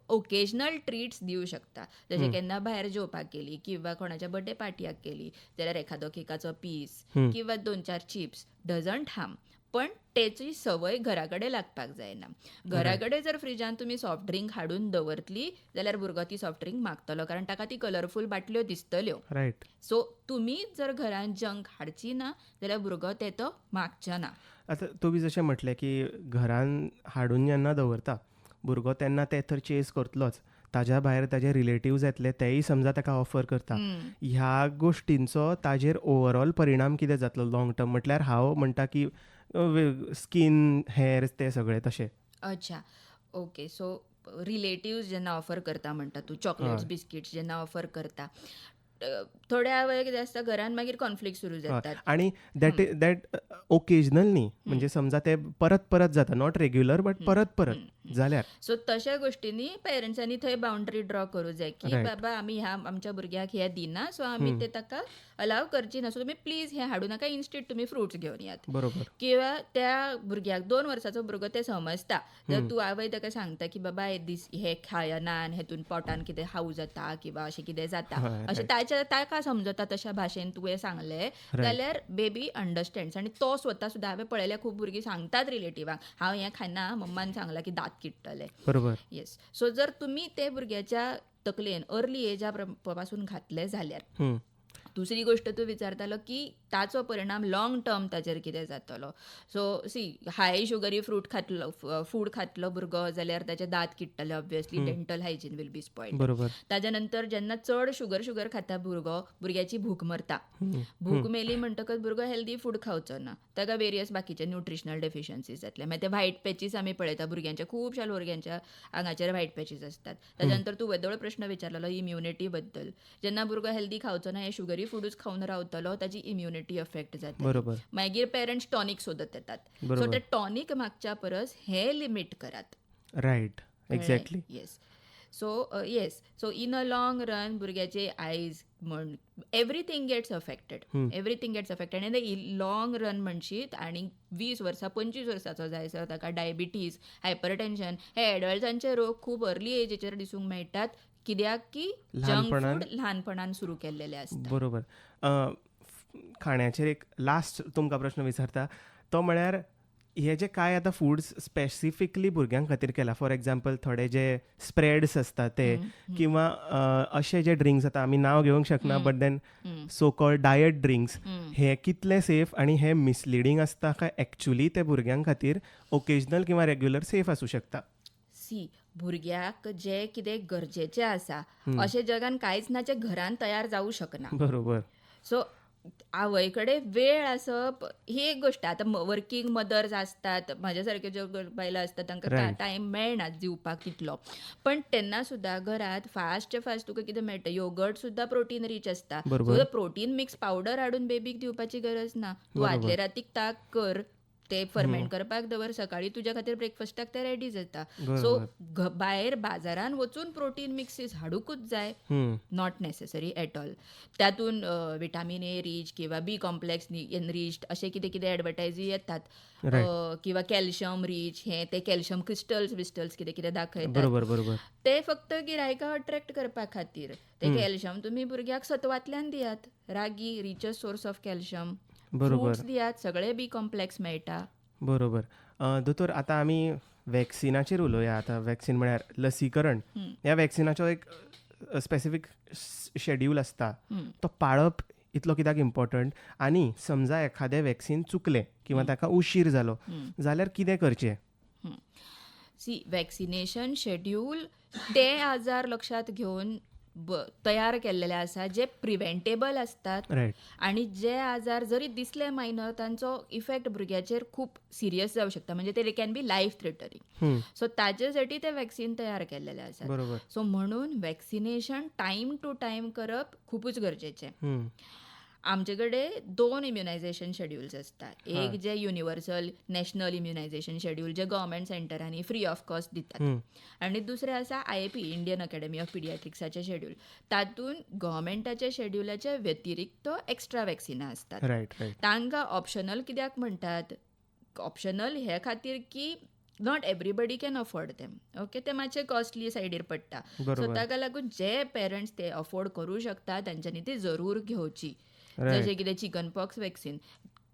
ओकेजनल ट्रीट्स दिवं शकता. जशें केन्ना भायर जेवपाक गेली किंवा कोणाच्या बर्थडे पार्टीक गेली जाल्यार एखादो केकाचो पीस किंवा 2-4 चिप्स डजंट हार्म, पण तेची संवय घरा कडेन लागपाक जायना. घरा कडेन जर फ्रिजान तुमी सॉफ्ट ड्रिंक हाडून दवरतली जाल्यार भुरगो ती सॉफ्ट ड्रिंक मागतलो कारण ताका ती कलरफूल बाटल्यो दिसतल्यो. रायट. सो तुमी जर घरान जंक हाडची ना जाल्यार भुरगो ते तो मागचो ना. आतां तुमी जशें म्हटलें की घरान हाडून जेन्ना दवरता भुरगो तेन्ना ते तर चेस करतलोच, ताज्या भायर ताजे रिलेटिव्ज येतले तेय समजा ताका ऑफर करता, ह्या गोश्टींचो ताजेर ओवरऑल परिणाम कितें जातलो लॉंग टर्म? म्हटल्यार हांव म्हणटा की स्कीन, हेअर ते सगळे तशें. अच्छा, ओके. सो रिलेटिव्ज जेन्ना ऑफर करता म्हणटा तूं, चॉकलेट्स बिस्किट्स जेन्ना ऑफर करता, थोड्या वेळ कितें आसता घरान मागीर कॉन्फ्लिक्ट सुरू जातात. आनी that that occasional न्ही, म्हणजे समजा ते परत परत जाता, not regular but परत परत जाल्यार. सो तशा गोश्टींनी पेरंट्सांनी थंय बाउंड्री ड्रॉ करूं जाय की बाबा आमी ह्या आमच्या भुरग्याक हें दिना, सो आमी ते ताका अलाव करची ना, सो तुमी प्लीज हें हाडूं नाका, इन्स्टेड तुमी फ्रुट्स घेवन यात. बरोबर. किंवा त्या भुरग्याक 2 वर्साचो भुरगो ते समजता, जर तूं आवय ताका सांगता की बाबा दीस हे खायना आनी हेतून पोटान कितें हाव जाता किंवा अशें कितें जाता, अशें ताच्या ताका समजता तशा भाशेन तुवें सांगलें जाल्यार बेबी अंडरस्टँड्स. आनी तो स्वता सुद्दां हांवें पळयल्या खूब भुरगीं सांगतात रिलेटिवांक, हांव हें खायना, मम्मान सांगलां की दांत किडटले. बरोबर. येस. सो जर तुमी ते भुरग्याच्या तकलेन अर्ली एजा पासून घातले जाल्यार. दुसरी गोश्ट तूं विचारतालो की ताचो परिणाम लॉंग टर्म ताचेर कितें जातलो. So see, high sugary fruit खातलो, फूड खातलो भुरगो जाल्यार ताचे दांत किडटले, obviously dental hygiene will be spoiled. बरोबर. ताच्या नंतर जेन्ना चड शुगर शुगर खाता भुरगो, भुरग्याची भूक मरता. भूक मेली म्हणटकच भुरगो हेल्दी फूड खावचो ना, ताका वेरियस बाकीचे न्युट्रिशनल डेफिशियन्सीज जातले. मागीर ते व्हायट पॅचीस आमी पळयता भुरग्यांच्या, खुबश्या भुरग्यांच्या आंगाचेर व्हायट पॅचीस आसतात. ताच्या नंतर तूं वेदोळ प्रश्न विचारलेलो इम्युनिटी बद्दल, जेन्ना भुरगो हेल्दी खावचो ना, हे शुगरी फूडूच खावन रावतलो, ताची इम्युनिटी अफेक्ट जाता. बरोबर. मागीर पेरंट्स टॉनिक सोदत येतात. सो ते टॉनिक मागच्या परस हे लिमीट करात. Right, exactly. Yes. So yes, so in a long run भुरग्याचे आयज म्हण everything gets affected, everything gets affected. आनी लाँग रन म्हणशीत आनी 20 वर्सां 25 वर्साचो जायसर ताका डायबिटीज, हायपरटेन्शन हे एडल्टांचे रोग खूब अर्ली एजीचेर दिसूंक मेळटात, कित्याक की जंक फूड ल्हानपणान सुरू केल्लेले आसता. बरोबर. खाण्याचेर एक लास्ट तुमकां प्रश्न विचारता तो म्हळ्यार हे जे काय आतां फूड्स स्पेसिफिकली भुरग्यां खातीर केला, फॉर एग्जाम्पल थोडे जे स्प्रेड्स आसता ते किंवा अशे जे ड्रिंक्स आतां आमी नांव घेवंक शकना, but then so called diet drinks, हे कितले सेफ आनी हे मिसलिडींग आसता काय एक्चुली ते भुरग्यां खातीर ओकेजनल किंवा रेग्युलर सेफ आसूं शकता? सी, भुरग्याक जे कितें गरजेचें आसा अशें जगान कांयच ना जें घरान तयार जावं शकना. बरोबर. सो आवय कडेन वेळ आसप ही एक गोश्ट. आतां वर्कींग मदर्स आसतात, म्हाज्या सारक्यो ज्यो बायलां आसतात तांकां टायम मेळना दिवपाक तितलो, पण तेन्ना सुद्दां घरांत फास्ट फास्ट तुका कितें मेळटा, योगर्ट सुद्दां प्रोटीन रीच आसता, प्रोटीन मिक्स पावडर हाडून बेबीक दिवपाची गरज ना. तूं आदले रातीक ताक कर, ते फर्मेंट करपाक दवर, सकाळी तुज्या खातीर ब्रेकफास्टाक ते रेडी जाता. सो भायर बाजारान वचून प्रोटीन मिक्सीस हाडूंकूच जाय, not necessary at all. तातूंत विटामीन ए रीच किंवा बी कॉम्प्लेक्स एनरिच्ड अशें कितें कितें एडवर्टायजी येतात, किंवा कॅल्शियम रीच, हे ते कॅल्शियम क्रिस्टल्स बिस्टल्स कितें कितें दाखयतात, ते फक्त गिरायकां अट्रॅक्ट करपा खातीर. ते कॅल्शियम तुमी भुरग्याक सत्वांतल्यान दियात, ragi richest source of calcium, fruits दियात, सगळे बी कॉम्प्लेक्स मेळटा. बरोबर. दोतोर, आतां आमी वॅक्सिनाचेर उलोवया. आतां वॅक्सिन म्हळ्यार लसीकरण, ह्या वॅक्सिनाचो एक स्पेसिफीक शेड्यूल आसता, तो पाळप इतलो कित्याक इम्पॉर्टंट, आनी समजा एखादें वॅक्सिन चुकलें किंवा ताका उशीर जालो जाल्यार कितें करचें? सी, वॅक्सिनेशन शेड्यूल ते आजार लक्षांत घेवन तयार केल्लेले आसा जे प्रिवेंटेबल आसतात, आनी जे आजार जरी दिसले मायनर तांचो इफेक्ट भुरग्याचेर खूब सिरियस जावं शकता, म्हणजे ते can be life threatening. So ताजेसाठी ते वॅक्सिन तयार केल्लेले आसात. सो म्हणून वॅक्सिनेशन टायम टू टायम करप खुबूच गरजेचें. आमचे कडेन 2 इम्युनायझेशन शेड्युल्स आसता. एक जे युनिवर्सल नॅशनल इम्युनायझेशन शेड्यूल जे गव्हर्मेंट सेंटरांनी फ्री ऑफ कॉस्ट दितात, आनी दुसरें आसा IAP, Indian academy of पिडियाट्रिक्साचें शेड्यूल. तातूंत गव्हर्मेंटाच्या शेड्युलाच्या व्यतिरिक्त एक्स्ट्रा वॅक्सिनां आसतात. तांकां ऑप्शनल कित्याक म्हणटात? ऑप्शनल हे खातीर की not everybody can afford them. Okay, ते मातशे कॉस्टली सायडीर पडटा. सो ताका लागून जे पेरंट्स ते अफोर्ड करूं शकता तांच्यांनी ती जरूर घेवची. जशें कितें चिकन पॉक्स वॅक्सिन,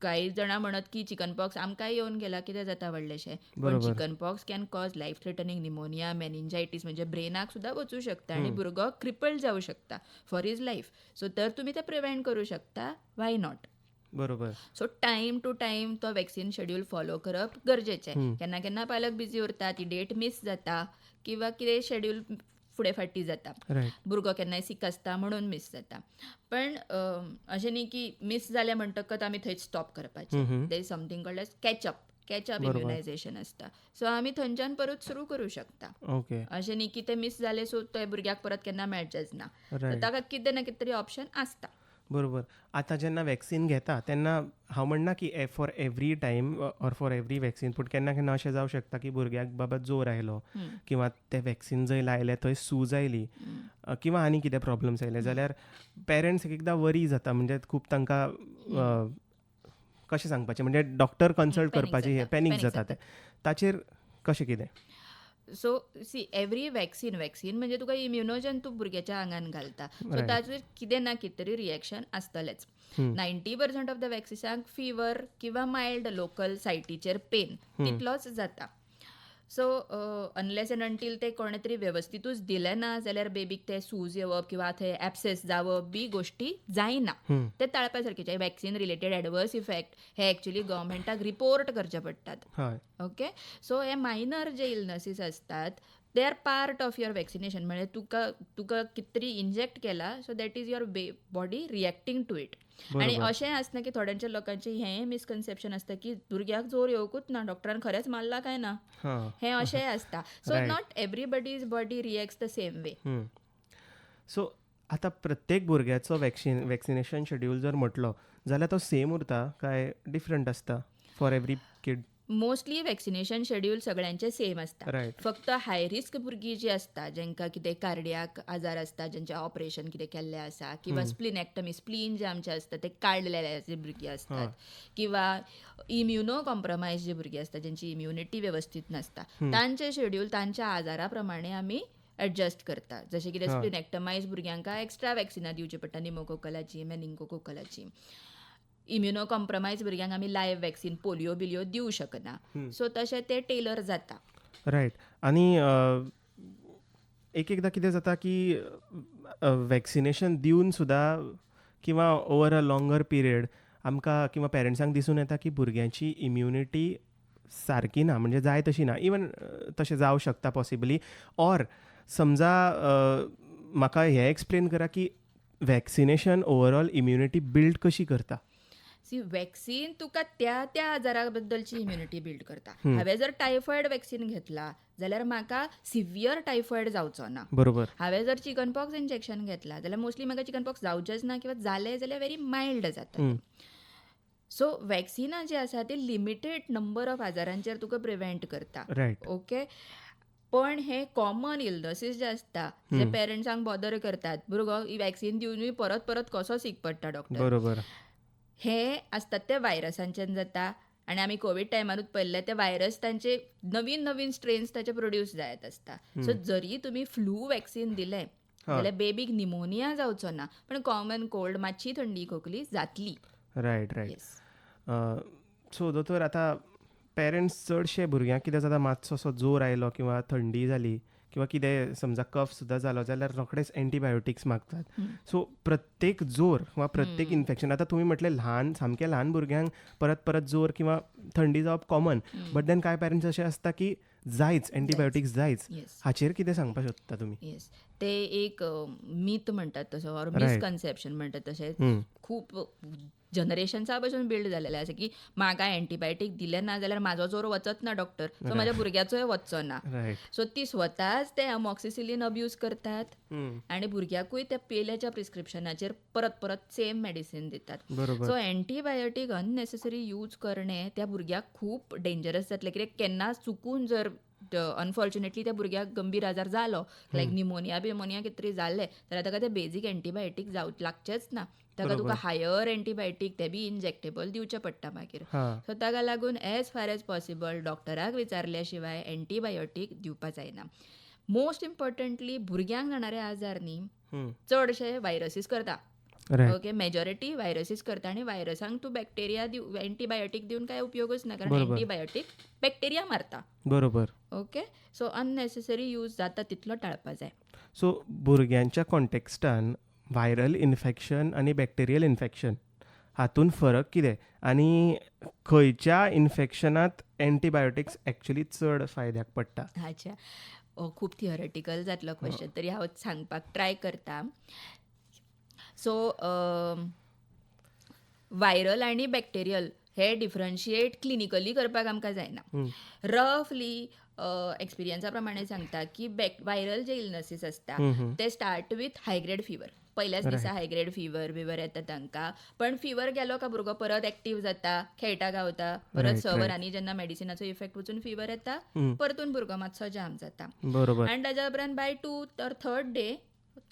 कांय जाणां म्हणत की चिकन पॉक्स आमकांय येवन गेला, कितें जाता व्हडलेशें, पण chicken pox can cause life threatening pneumonia, meningitis, म्हणजे ब्रेनाक सुद्दां वचूं शकता आनी भुरगो क्रिपल्ड जावं शकता फॉर his life. सो तर तुमी तें प्रिवेंट करूं शकता, why not? बरोबर. सो टायम टू टायम तो वॅक्सिन शेड्यूल फॉलो करप गरजेचें. केन्ना केन्ना पालक बिजी उरता, ती डेट मीस जाता किंवा कितें शेड्यूल फुडें फाटी जाता, भुरगो केन्नाय सीक आसता म्हणून मीस जाता. पण अशें न्ही की मीस जालें म्हणटकच आमी थंयच स्टॉप करपाचें. There is something called as catch up, catch up immunisation आसता. सो आमी थंयच्यान परत सुरू करूं शकता. अशें न्ही की तें मीस जालें सो ते भुरग्याक परत केन्ना मेळचेंच ना, ताका कितें ना कितें तरी ऑप्शन आसता. बरोबर. आतां जेन्ना वॅक्सिन घेता तेन्ना हांव म्हणना की for every time or for every vaccine, पूण केन्ना केन्ना अशें जावं शकता की भुरग्याक बाबा जोर आयलो किंवा ते वॅक्सिन जंय लायलें थंय सूज आयली किंवा आनी कितें प्रॉब्लम्स आयले जाल्यार पेरंट्स एक एकदां वरी जाता, म्हणजे खूब तांकां कशें सांगपाचें, म्हणजे डॉक्टर कन्सल्ट करपाचें, हें पॅनीक जाता ते, ताचेर कशें कितें? So see, every vaccine, vaccine म्हणजे तुका इम्युनोजन तूं भुरग्याच्या आंगान घालता, सो ताचेर कितें ना कितें तरी रिएक्शन आसतलेंच. 90% ऑफ the वॅक्सिनांक फिवर किंवा मायल्ड लोकल सायटीचेर पेन तितलोच जाता. सो अनलेस एंड अंटील ते कोणें तरी वेवस्थितूच दिलें ना जाल्यार बेबीक ते सूज येवप किंवा थंय एब्सेस जावप बी गोश्टी जायना, ते टाळपा सारकेचे. वॅक्सिन रिलेटेड एडवर्स इफेक्ट हे एक्चुली गव्हर्मेंटाक रिपोर्ट करचे पडटात. ओके, सो हे मायनर जे इलनसीस आसतात they are part of your vaccination, म्हळ्यार तुका तुका कितें तरी इंजेक्ट केला, so that is your body reacting to it. आनी अशें आसना की थोड्यांच्या लोकांचें हें मिसकन्सेप्शन आसता की भुरग्याक जोर येवकूच ना, डॉक्टरान खरेंच मारला काय ना, हें अशेंय आसता. So not everybody's body reacts the same way. So आतां प्रत्येक भुरग्याचो वॅक्सिनेशन शेड्यूल जर म्हटलो जाल्यार तो सेम उरता काय डिफरंट आसता for every kid? Mostly vaccination schedule सगळ्यांचे सेम आसता. फक्त हाय रिस्क भुरगीं जी आसता, जांकां कितें कार्डियाक आजार आसता, जांचें ऑपरेशन कितें केल्लें आसा, किंवा स्प्लिनॅक्टमी, स्प्लीन जे आमचे आसता ते काडलेले जे भुरगीं आसतात, किंवा इम्युनो कॉम्प्रोमायज जे भुरगीं आसता, जांची इम्युनिटी वेवस्थीत नासता, तांचे शेड्यूल तांच्या आजारा प्रमाणे आमी एडजस्ट करता. जशें कितें स्प्लिनॅक्टमायज भुरग्यांक एक्स्ट्रा वॅक्सिनां दिवची पडटा, निमोकोकलाची, मेनिंगोकोकलाची. इम्युनो कॉम्प्रोमायज भुरग्यांक आमी लायव्ह वॅक्सिन पोलियो बिलियो दिवं शकना. सो तशें ते टेलर जाता. रायट. आनी एक एकदां कितें जाता की वॅक्सिनेशन दिवन सुद्दां किंवा ओवर अ लॉंगर पिरियड आमकां किंवा पेरंट्सांक दिसून येता की भुरग्यांची इम्युनिटी सारकी ना, म्हणजे जाय तशी ना. इवन तशें जावं शकता पॉसिबली. ऑर समजा म्हाका हें एक्सप्लेन करा की वॅक्सिनेशन ओवरऑल इम्युनिटी बिल्ड कशी करता. सी, वॅक्सिन तुका त्या त्या आजारा बद्दलची इम्युनिटी बिल्ड करता. हांवें जर टायफॉयड वॅक्सिन घेतला जाल्यार म्हाका सिवियर टायफॉयड जावचो ना. बरोबर. हांवें जर चिकन पॉक्स इंजेक्शन घेतला जाल्यार मोस्टली म्हाका चिकन पॉक्स जावचेंच ना, किंवा जालें जाल्यार व्हेरी मायल्ड जाता. सो वॅक्सिनां जी आसा ती लिमिटेड नंबर ऑफ आजारांचेर तुका प्रिवेंट करता. ओके. पण हे कॉमन इलनसीस जे आसता जे पेरंट्सांक बॉदर करतात, भुरगो वॅक्सिन दिवनूय परत परत कसो सीक पडटा डॉक्टर. बरोबर. हे आसतात ते व्हायरसांच्यान जाता. आनी आमी कोवीड टायमारूच पळयल्ले ते व्हायरस तांचे नवीन नवीन स्ट्रेन्स ताचे प्रोड्यूस जायत आसता. सो जरी तुमी फ्लू वॅक्सिन दिलें जाल्यार बेबीक निमोनिया जावचो ना, पण कॉमन कोल्ड, मातशी थंडी खोकली जातली. Right right. सो दोतोर, आतां पेरंट्स चडशे भुरग्यांक कितें जाता, मातसो असो जोर आयलो किंवा थंडी जाली किंवा कितें समजा कफ सुद्दां जालो जाल्यार रोखडेच एंटीबायोटिक्स मागतात. सो प्रत्येक जोर किंवा प्रत्येक इन्फेक्शन, आतां तुमी म्हटलें ल्हान, सामकें ल्हान भुरग्यांक परत परत जोर किंवा थंडी जावप कॉमन, बट then कांय पेरंट्स अशें आसता की जायच, एंटीबायोटिक्स जायच. हाचेर कितें सांगपाक शकता तुमी? येस, ते एक मीथ म्हणटात तसो, ऑर मिसकन्सेप्शन म्हणटात तशें, खूब जनरेशन्सा पासून बिल्ड जालेलें आसा की म्हाका एंटीबायोटीक दिलें ना जाल्यार म्हाजो जोर वचत ना डॉक्टर, सो म्हाज्या भुरग्याचोय वचचो ना. सो ती स्वताच ते अमॉक्सिसिलीन अब्यूज करतात आनी भुरग्याकूय त्या पेल्याच्या प्रिस्क्रिप्शनाचेर परत परत सेम मेडिसीन दितात. सो एंटीबायोटीक अननेसेसरी यूज करणे त्या भुरग्याक खूब डेंजरस जातलें, कित्याक केन्ना चुकून जर अनफॉर्च्युनेटली त्या भुरग्याक गंभीर आजार जालो, लायक निमोनिया बिमोनिया कितें तरी जालें जाल्यार ताका ते बेजीक एंटीबायोटीक जावं लागचेंच ना, ताका तुका हायर एंटीबायोटीक ते बी इंजेक्टेबल दिवचें पडटा मागीर. सो ताका लागून एज फार एज पॉसिबल डॉक्टराक विचारल्या शिवाय एंटीबायोटीक दिवपा जायना. मोस्ट इम्पॉर्टंटली भुरग्यांक जाणारे आजार न्ही चडशे व्हायरसीस करता. ओके, मेजॉरिटी व्हायरसीस करता आनी व्हायरसांक तूं बॅक्टेरिया दिव, एंटीबायोटीक दिवन काय उपयोगच ना, कारण एंटीबायोटीक बॅक्टेरिया मारता. बरोबर. ओके, सो अननेसेसरी यूज जाता तितलो टाळपा जाय. सो भुरग्यांच्या कॉन्टेक्स्टान व्हायरल इन्फेक्शन आनी बॅक्टेरियल इन्फेक्शन हातून फरक कितें, आनी खंयच्या इन्फेक्शनांत एंटीबायोटिक्स एक्चुअली चड फायद्याक पडटा? अच्छा, खूब थियोरेटिकल जातलो क्वेश्चन, तरी हांव सांगपाक ट्राय करता. सो व्हायरल आनी बॅक्टेरियल हे डिफरन्शिएट क्लिनिकली करपाक आमकां जायना. रफली एक्सपिरियन्सा प्रमाणे सांगता की व्हायरल जे इलनसीस आसता ते start with high grade fever. पहिल्याच दिसा हाय ग्रेड फिवर बिवर येता तांकां, पण फिवर गेलो का भुरगो परत एक्टीव जाता, खेळटा गावता, परत 6 वरांनी जेन्ना मेडिसिनाचो इफेक्ट वचून फिवर येता, परतून भुरगो मातसो जाम जाता. आनी ताज्या उपरांत बाय 2 or 3rd day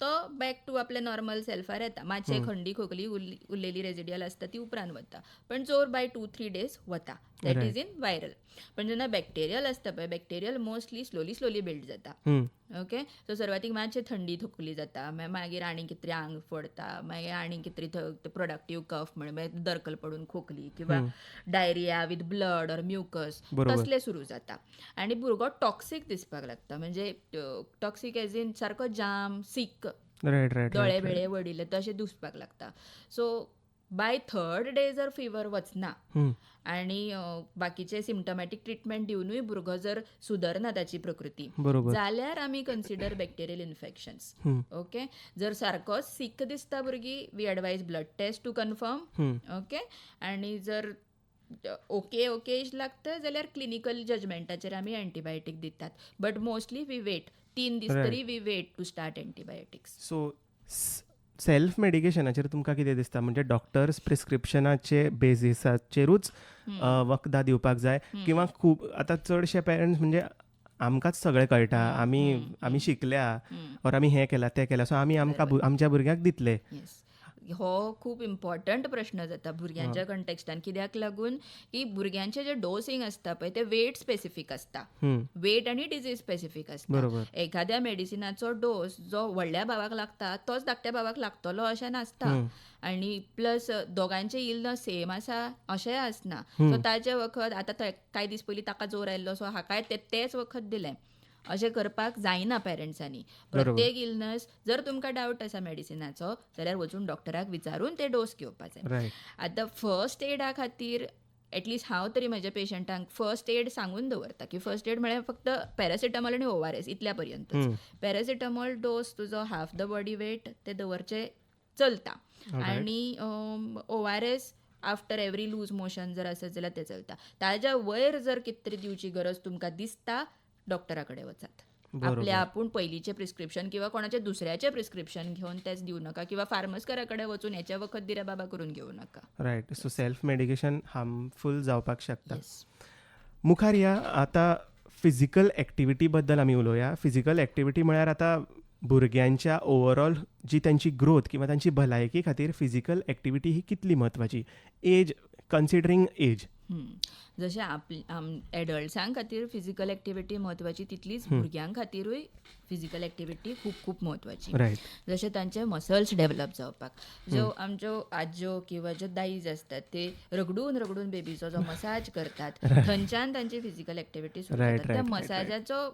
तो बॅक टू आपल्या नॉर्मल सेल्फार येता. मातशें खंडी खोकली उरलेली रेजिडियल आसता ती उपरांत वता, पण जोर बाय 2-3 डेज वता. That is in viral. पण जेन्ना बॅक्टेरियल आसता पळय, bacterial mostly slowly slowly build जाता. ओके, सो सुरवातीक मातशें थंडी खोकली जाता, मागीर आनी कितें तरी आंग फोडटा, मागीर आनी कितें तरी प्रोडक्टीव कफ म्हण दरकल पडून खोकली किंवा diarrhoea with blood or mucus तसलें सुरू जाता. आनी भुरगो टॉक्सीक दिसपाक लागता, म्हणजे टॉक्सीक एज इन सारको जाम, सीक, दोळे बिळे वडिल्ले तशें दिसपाक लागता. सो बाय 3rd day जर फिवर वचना आनी बाकीचे सिम्टमॅटीक ट्रिटमेंट दिवनूय भुरगो जर सुदरना ताची प्रकृती, जाल्यार आमी कन्सिडर बॅक्टेरियल इन्फेक्शन्स. ओके, जर सारको सीक दिसता भुरगीं, we advise blood test to confirm. Okay, आनी जर ओके ओके लागता जाल्यार क्लिनिकल जजमेंटाचेर आमी एंटीबायोटीक दितात, बट मोस्टली we wait 3 दीस तरी we wait to start antibiotics. So self मेडिकेशनाचेर तुमकां कितें दिसता? म्हणजे डॉक्टर्स प्रिस्क्रिप्शनाचे बेजिसाचेरूच वखदां दिवपाक जाय किंवा खूब आतां चडशे पेरंट्स म्हणजे आमकांच सगळें कळटा, आमी आमी शिकल्या ऑर आमी हें केलां तें केलां, सो आमी आमकां आमच्या भुरग्यांक दितले. हो खूब इम्पॉर्टंट प्रश्न जाता भुरग्यांच्या कंटेक्स्टान, कित्याक लागून की भुरग्यांचे जे डोसिंग आसता पळय ते वेट स्पेसिफीक आसता, वेट आनी डिजीज स्पेसिफीक आसता. एखाद्या मेडिसिनाचो डोस जो व्हडल्या भावाक लागता तोच धाकट्या भावाक लागतलो अशें नासता, आनी प्लस दोगांचे इलनस सेम आसा अशेंय आसना. सो ताजें वखद आतां कांय दीस पयलीं ताका जोर आयिल्लो, सो हाकाय तेच वखद दिलें, अशें करपाक जायना पेरंट्सांनी. प्रत्येक इलनस जर तुमकां डावट आसा मेडिसिनाचो जाल्यार वचून डॉक्टराक विचारून ते डोस घेवपाक जाय. आतां फर्स्ट एडा खातीर एटलिस्ट हांव तरी म्हज्या पेशंटांक फर्स्ट एड सांगून दवरता की फर्स्ट एड म्हळ्यार फक्त पॅरासिटामॉल आनी ORS इतल्या पर्यंत. पॅरासिटामॉल डोस तुजो हाफ the body weight ते दवरचे चलता, आनी ORS after every loose motion जर आसत जाल्यार तें चलता. ताज्या वयर जर कितें तरी दिवची गरज तुमकां दिसता, डॉक्टरा कडेन वचात. आपल्या आपूण पयलींचें प्रिस्क्रिप्शन किंवा कोणाचें दुसऱ्याचें प्रिस्क्रिप्शन घेवन तेच दिवं नाका, किंवा फार्मासकारा कडेन वचून हेचें वखद दिरे बाबा करून घेवं नाका. Right. So self medication harmful जावपाक शकता. मुखार या आतां फिजिकल एक्टिविटी बद्दल आमी उलोवया. फिजिकल एक्टिविटी म्हळ्यार आतां भुरग्यांच्या ओवरऑल जी तांची ग्रोथ किंवा तांची भलायकी खातीर फिजिकल एक्टिविटी ही कितली म्हत्वाची, एज कन्सिडरींग एज? जशें एडल्ट्सां खातीर फिजिकल एक्टिविटी म्हत्वाची तितलीच भुरग्यां खातीरूय फिजिकल एक्टिविटी खूब खूब म्हत्वाची. जशें तांचे मसल्स डेव्हलप जावपाक, ज्यो आमच्यो आज्यो किंवा ज्यो दाईज आसतात ते रगडून रगडून बेबीचो जो मसाज करतात थंयच्यान तांची फिजिकल एक्टिविटी सुरू जाता. त्या मसाजाचो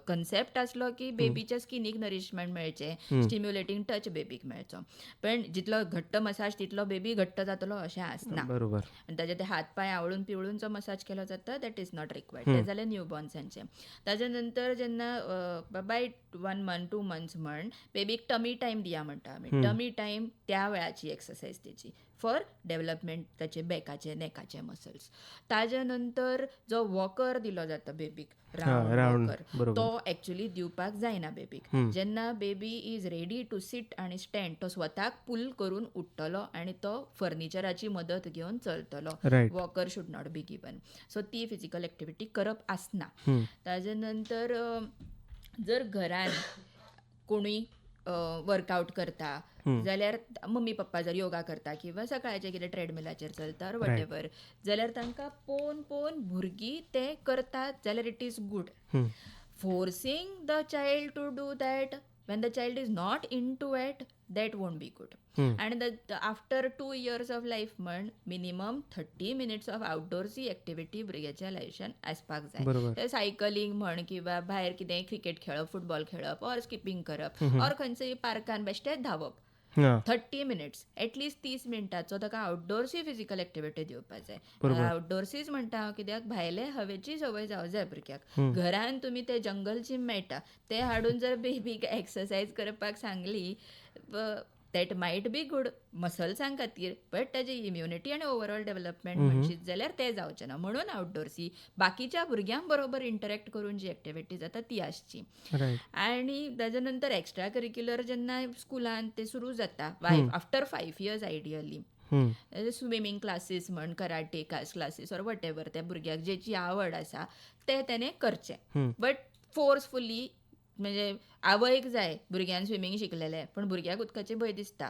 कन्सेप्ट आसलो की बेबीच्या स्किनीक नरिशमेंट मेळचें, स्टिम्युलेटींग टच बेबीक मेळचो, पण जितलो घट्ट मसाज तितलो बेबी घट्ट जातलो अशें आसना. बरोबर. आनी ताजे ते हात पांय आवळून पिवळून जो मसाज केलो जाता that is not required. ते जालें न्यूबॉर्न्सांचें. ताजे नंतर जेन्ना बाय 1 month 2 months म्हण बेबीक टमी टायम दिया म्हणटा आमी. टमी टायम त्या वेळाची एक्सरसायज तेची फॉर डेव्हलपमेंट ताचे बॅकाचे नेकाचे मसल्स. ताजे नंतर जो वॉकर दिलो जाता बेबीक, रावंड वॉकर, तो एक्चुअली दिवपाक जायना बेबीक. जेन्ना baby is ready to sit आनी स्टँड, तो स्वताक पूल करून उठ्ठलो आनी तो फर्निचराची मदत घेवन चलतलो. Walker should not be given. So ती फिजिकल एक्टिविटी करप आसना. ताजे नंतर जर घरान कोणूय वर्कआउट करता जाल्यार मम्मी पप्पा जर योगा करता किंवा सकाळचे कितें ट्रेडमिलाचेर चलता ऑर what ever, जाल्यार तांकां पळोवन पळोवन भुरगीं ते करतात जाल्यार it is good. Forcing the child to do that when the child is not into it, that won't be good. And after 2 years of life म्हण मिनिमम 30 मिनिट्स ऑफ आउटडोर्सी एक्टिविटी भुरग्याच्या लायफान आसपाक जाय. सायकलिंग म्हण किंवा भायर कितें क्रिकेट खेळप, फुटबॉल खेळप, ऑर स्किपींग करप, ऑर खंयच्याय पार्कान बेश्टेच धांवप. 30 मिनिट्स एटलिस्ट 30 मिनटाचो ताका आउटडोर्सूय फिजिकल एक्टिविटी दिवपाक जाय. आउटडोर्सीच म्हणटा हांव कित्याक भायले हवेची संवय जावं जाय भुरग्याक. घरान तुमी ते जंगल जीम मेळटा ते हाडून जर बेबीक एक्सरसायज करपाक सांगली that might be good मसल्सां खातीर, बट ताजी इम्युनिटी आनी ओवरऑल डेव्हलपमेंट म्हणशीत जाल्यार तें जावचें ना. म्हणून आउटडोर्सी बाकीच्या भुरग्यां बरोबर इंटरेक्ट करून जी एक्टिविटी जाता ती आसची. आनी ताजे नंतर एक्स्ट्रा करिक्युलर जेन्ना स्कुलान ते सुरू जाता after 5 years ideally, swimming classes म्हण, karate classes or whatever त्या भुरग्याक जेची आवड आसा ते तेणें करचें. बट फोर्सफुली म्हणजे आवयक जाय भुरग्यान स्विमींग शिकलेलें पण भुरग्याक उदकाचें भंय दिसता,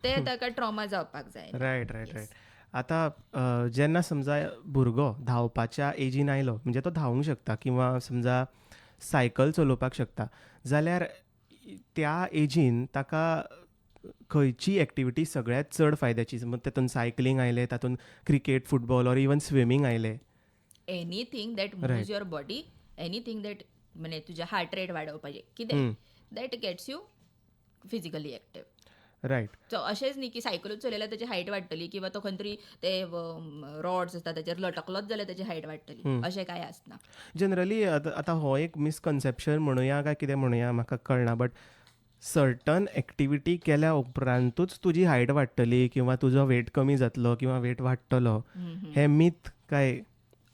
ते ताका ट्रॉमा जावपाक जाय. Right right right. आतां जेन्ना समजा भुरगो धांवपाच्या एजीन आयलो, म्हणजे तो धांवूंक शकता किंवा समजा सायकल चलोवपाक शकता, जाल्यार त्या एजीन ताका खंयची एक्टिविटी सगळ्यांत चड फायद्याची? तातूंत सायकलींग आयलें, तातूंत cricket, football or even swimming आयलें. Anything that moves your body, anything that म्हणजे तुझ्या हार्ट रेट वाडोवपाचें कितें, that gets you physically active. Right. So अशेंच न्ही की सायकलूच चलयल्यार ताची हायट वाडटली किंवा तो खंय तरी ते रॉड्स आसता ताचेर लटकलोच जाल्यार ताची हायट वाडटली, अशें कांय आसना. जनरली आतां हो एक मिसकन्सेप्शन म्हणुया काय कितें म्हणुया म्हाका कळना, बट सर्टन एक्टिविटी केल्या उपरांतूच तुजी हायट वाडटली किंवा तुजो वेट कमी जातलो किंवा वेट वाडटलो, हें मीथ काय?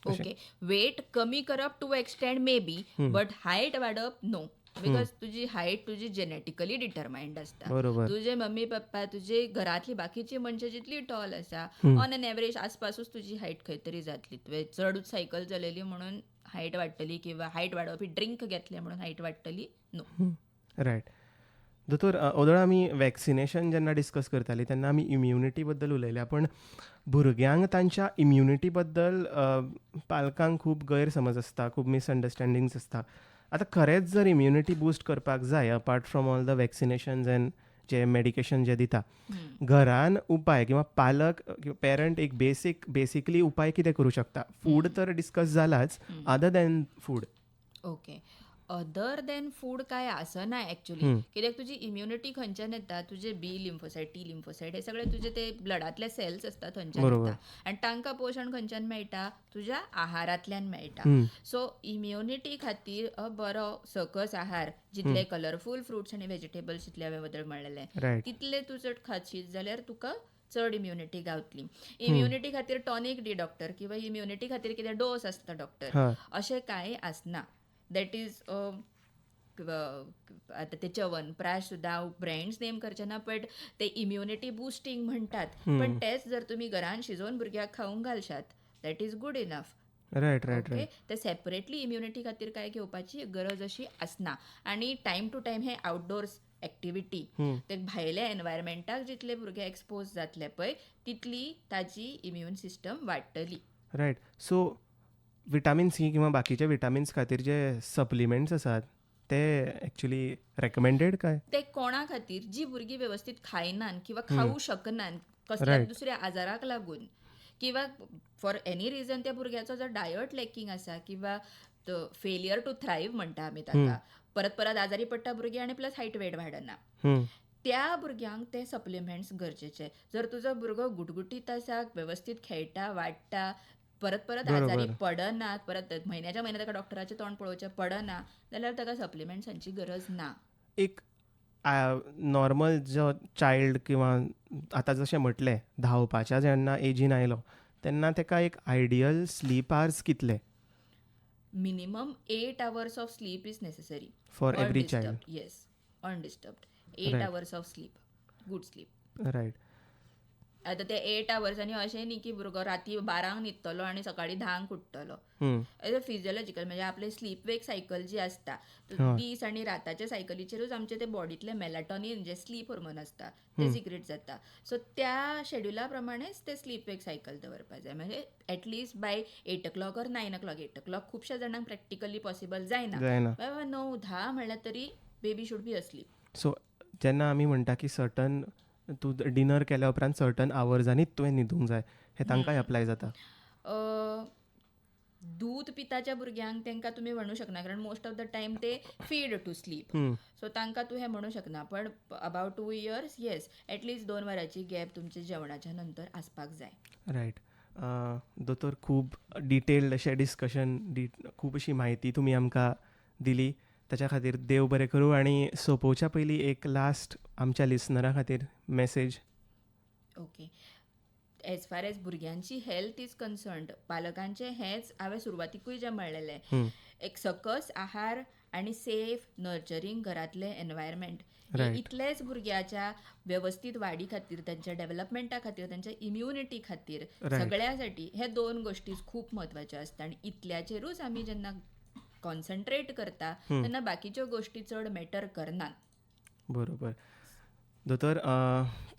ओके, वेट कमी करप to extend may be, but height वाडप नो. Because तुजी हायट तुजी जेनेटिकली डिटरमायंड आसता. तुजे मम्मी पप्पा, तुजे घरातली बाकीची मनशां जितली टॉल आसा, ऑन एन एवरेज आसपासूच तुजी हायट खंय तरी जातली. तुवें चडूच सायकल चलयली म्हणून हायट वाडटली किंवा हायट वाडोवपी ड्रिंक घेतलें म्हणून हायट वाडटली, नो. रायट. दोतोर, ओदोळ आमी वॅक्सिनेशन जेन्ना डिस्कस करताली तेन्ना आमी इम्युनिटी बद्दल उलयल्या, पण भुरग्यांक तांच्या इम्युनिटी बद्दल पालकांक खूब गैरसमज आसता, खूब मिसअंडरस्टँडिंग्स आसता. आतां खरेंच जर इम्युनिटी बूस्ट करपाक जाय, apart from all the vaccinations and जे मेडिकेशन जे दिता, घरान उपाय किंवा पालक किंवा पेरंट एक बेसिकली उपाय कितें करूं शकता? फूड तर discuss जालाच, other than food. Okay, other than food काय आसना एक्चुअली, कित्याक तुजी इम्युनिटी खंयच्यान येता, तुजे बी लिम्फोसायट, टी लिम्फोसायट हे सगळे तुजे ते ब्लडांतले सेल्स आसता थंयच्यान येता, आनी तांकां पोशण खंयच्यान मेळटा, तुज्या आहारांतल्यान मेळटा. सो इम्युनिटी खातीर बरो सकस आहार, जितले कलरफूल फ्रुट्स आनी व्हेजिटेबल्स जितले हांवें बदल म्हणलेले तितले तूं चड खाशीत जाल्यार तुका चड इम्युनिटी गावतली. इम्युनिटी खातीर टॉनीक दी डॉक्टर किंवा इम्युनिटी खातीर कितें डोस आसता डॉक्टर, अशें कांय आसना. That is आतां ते च्यवनप्राश सुद्दां हांव ब्रँड्स नेम करचें ना, बट ते इम्युनिटी बुस्टींग म्हणटात, पण तेच जर तुमी घरान शिजोवन भुरग्याक खावंक घालशात, that is good enough. Right right right. ते सेपरेटली इम्युनिटी खातीर कांय घेवपाची गरज अशी आसना. आनी टायम टू टायम हे आउटडोर्स एक्टिविटी, ते भायल्या एनवायरमेंटाक जितले भुरगे एक्सपोज जातले पळय तितली ताजी इम्युन सिस्टम वाडटली. रायट. सो विटामीन सी किंवा बाकीचे विटामिन्स खातीर जे सप्लिमेंट्स आसात ते एक्चुअली रेकमेंडेड काय? ते कोणा खातीर, जी भुरगीं वेवस्थीत खायनात किंवा खावूं शकनात कसल्या दुसऱ्या आजाराक लागून किंवा फॉर एनी रिजन त्या भुरग्याचो जर डायट लॅकिंग आसा किंवा फेलियर टू थ्रायव्ह म्हणटा आमी ताका, परत परत आजारी पडटा भुरगीं आनी प्लस हायट वेट वाडना, त्या भुरग्यांक ते सप्लिमेंट्स गरजेचे. जर तुजो भुरगो गुटगुटीत आसा, वेवस्थीत खेळटा, वाडटा, परत परत आजारी पडना, परत म्हयन्याच्या म्हयन्या ताका डॉक्टराचें तोंड पळोवचें पडना, जाल्यार ताका सप्लिमेंट्सांची गरज ना. एक नॉर्मल जो चायल्ड किंवा आतां जशें म्हटलें धांवपाच्या जेन्ना एजीन आयलो तेन्ना ताका एक आयडियल स्लीप आवर्स कितले? Minimum 8 hours of sleep is necessary for every child. Yes, undisturbed 8 hours of sleep, good sleep. Right. आतां ते 8 आवर्स आनी अशें न्ही की भुरगो राती 12 न्हिदतलो आनी सकाळीं 10 उठतलो. फिजियोलॉजिकल म्हणजे आपले स्लीप वेक सायकल जी आसता, दीस आनी राताच्या सायकलीचेरूच आमचे ते बॉडींतले मेलाटॉनिन जे स्लीप हॉर्मोन आसता ते सिक्रेट जाता. सो त्या शेड्युला प्रमाणेच ते स्लीप वेक सायकल दवरपाक जाय. म्हणजे at least by 8 o'clock or 9 o'clock. 8 o'clock खुबश्या जाणांक प्रॅक्टिकली पॉसिबल जायना, बाय 9-10 म्हणल्यार तरी baby should be asleep. So जेन्ना आमी म्हणटा की सर्टन तूं डिनर केल्या उपरांत सर्टन आवर्सांनीच तुवें न्हिदूंक जाय, हें तांकांय अप्लाय जाता? दूद पिताच्या भुरग्यांक तांकां तुमी म्हणू शकना, कारण मोस्ट ऑफ the time ते फीड टू स्लीप, सो तांकां तूं हें म्हणू शकना. पण अबाउट 2 इयर्स येस, एटलिस्ट 2 वरांची गॅप तुमच्या जेवणाच्या नंतर आसपाक जाय. रायट. दोतोर, खूब डिटेल्ड अशें डिस्कशन, खूब अशी म्हायती तुमी आमकां दिली, ताच्या खातीर देव बरें करूं. आनी सोंपोवच्या पयलीं एक लास्ट आमच्या लिसनरा खातीर message. Okay, as far as भुरग्यांची हेल्थ is concerned, पालकांचें हेंच हांवें सुरवातीकूय जें म्हणलेलें, एक सकस आहार आनी सेफ नर्चरींग घरांतलें एनवायरमेंट, इतलेंच भुरग्याच्या वेवस्थीत वाडी खातीर, तांच्या डेव्हलपमेंटा खातीर, तांच्या इम्युनिटी खातीर, सगळ्यासाठी हे 2 गोश्टी खूब म्हत्वाच्यो आसता. आनी इतल्याचेरूच आमी जेन्ना कॉन्सन्ट्रेट करता तेन्ना बाकीच्यो गोश्टी चड मॅटर करनात. बरोबर. दोतोर,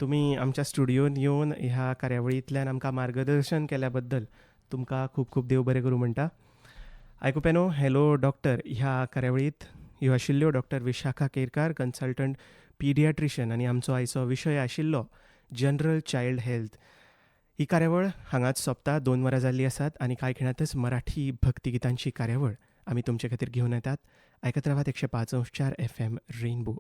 तुमी आमच्या स्टुडियोन येवन ह्या कार्यावळींतल्यान आमकां मार्गदर्शन केल्या बद्दल तुमकां खूब खूब देव बरें करूं म्हणटा. आयकुप्यानो, हॅलो डॉक्टर ह्या कार्यावळींत ह्यो आशिल्ल्यो doctor Vishakha Kerkar, consultant paediatrician, आनी आमचो आयचो विशय आशिल्लो जनरल चायल्ड हेल्थ. ही कार्यावळ हांगाच सोंपता. 2 वरां जाल्लीं आसात आनी कांय खिणांतच मराठी भक्तिगितांची कार्यावळ आमी तुमचे खातीर घेवन येतात. आयकत रावात 105.4 FM rainbow.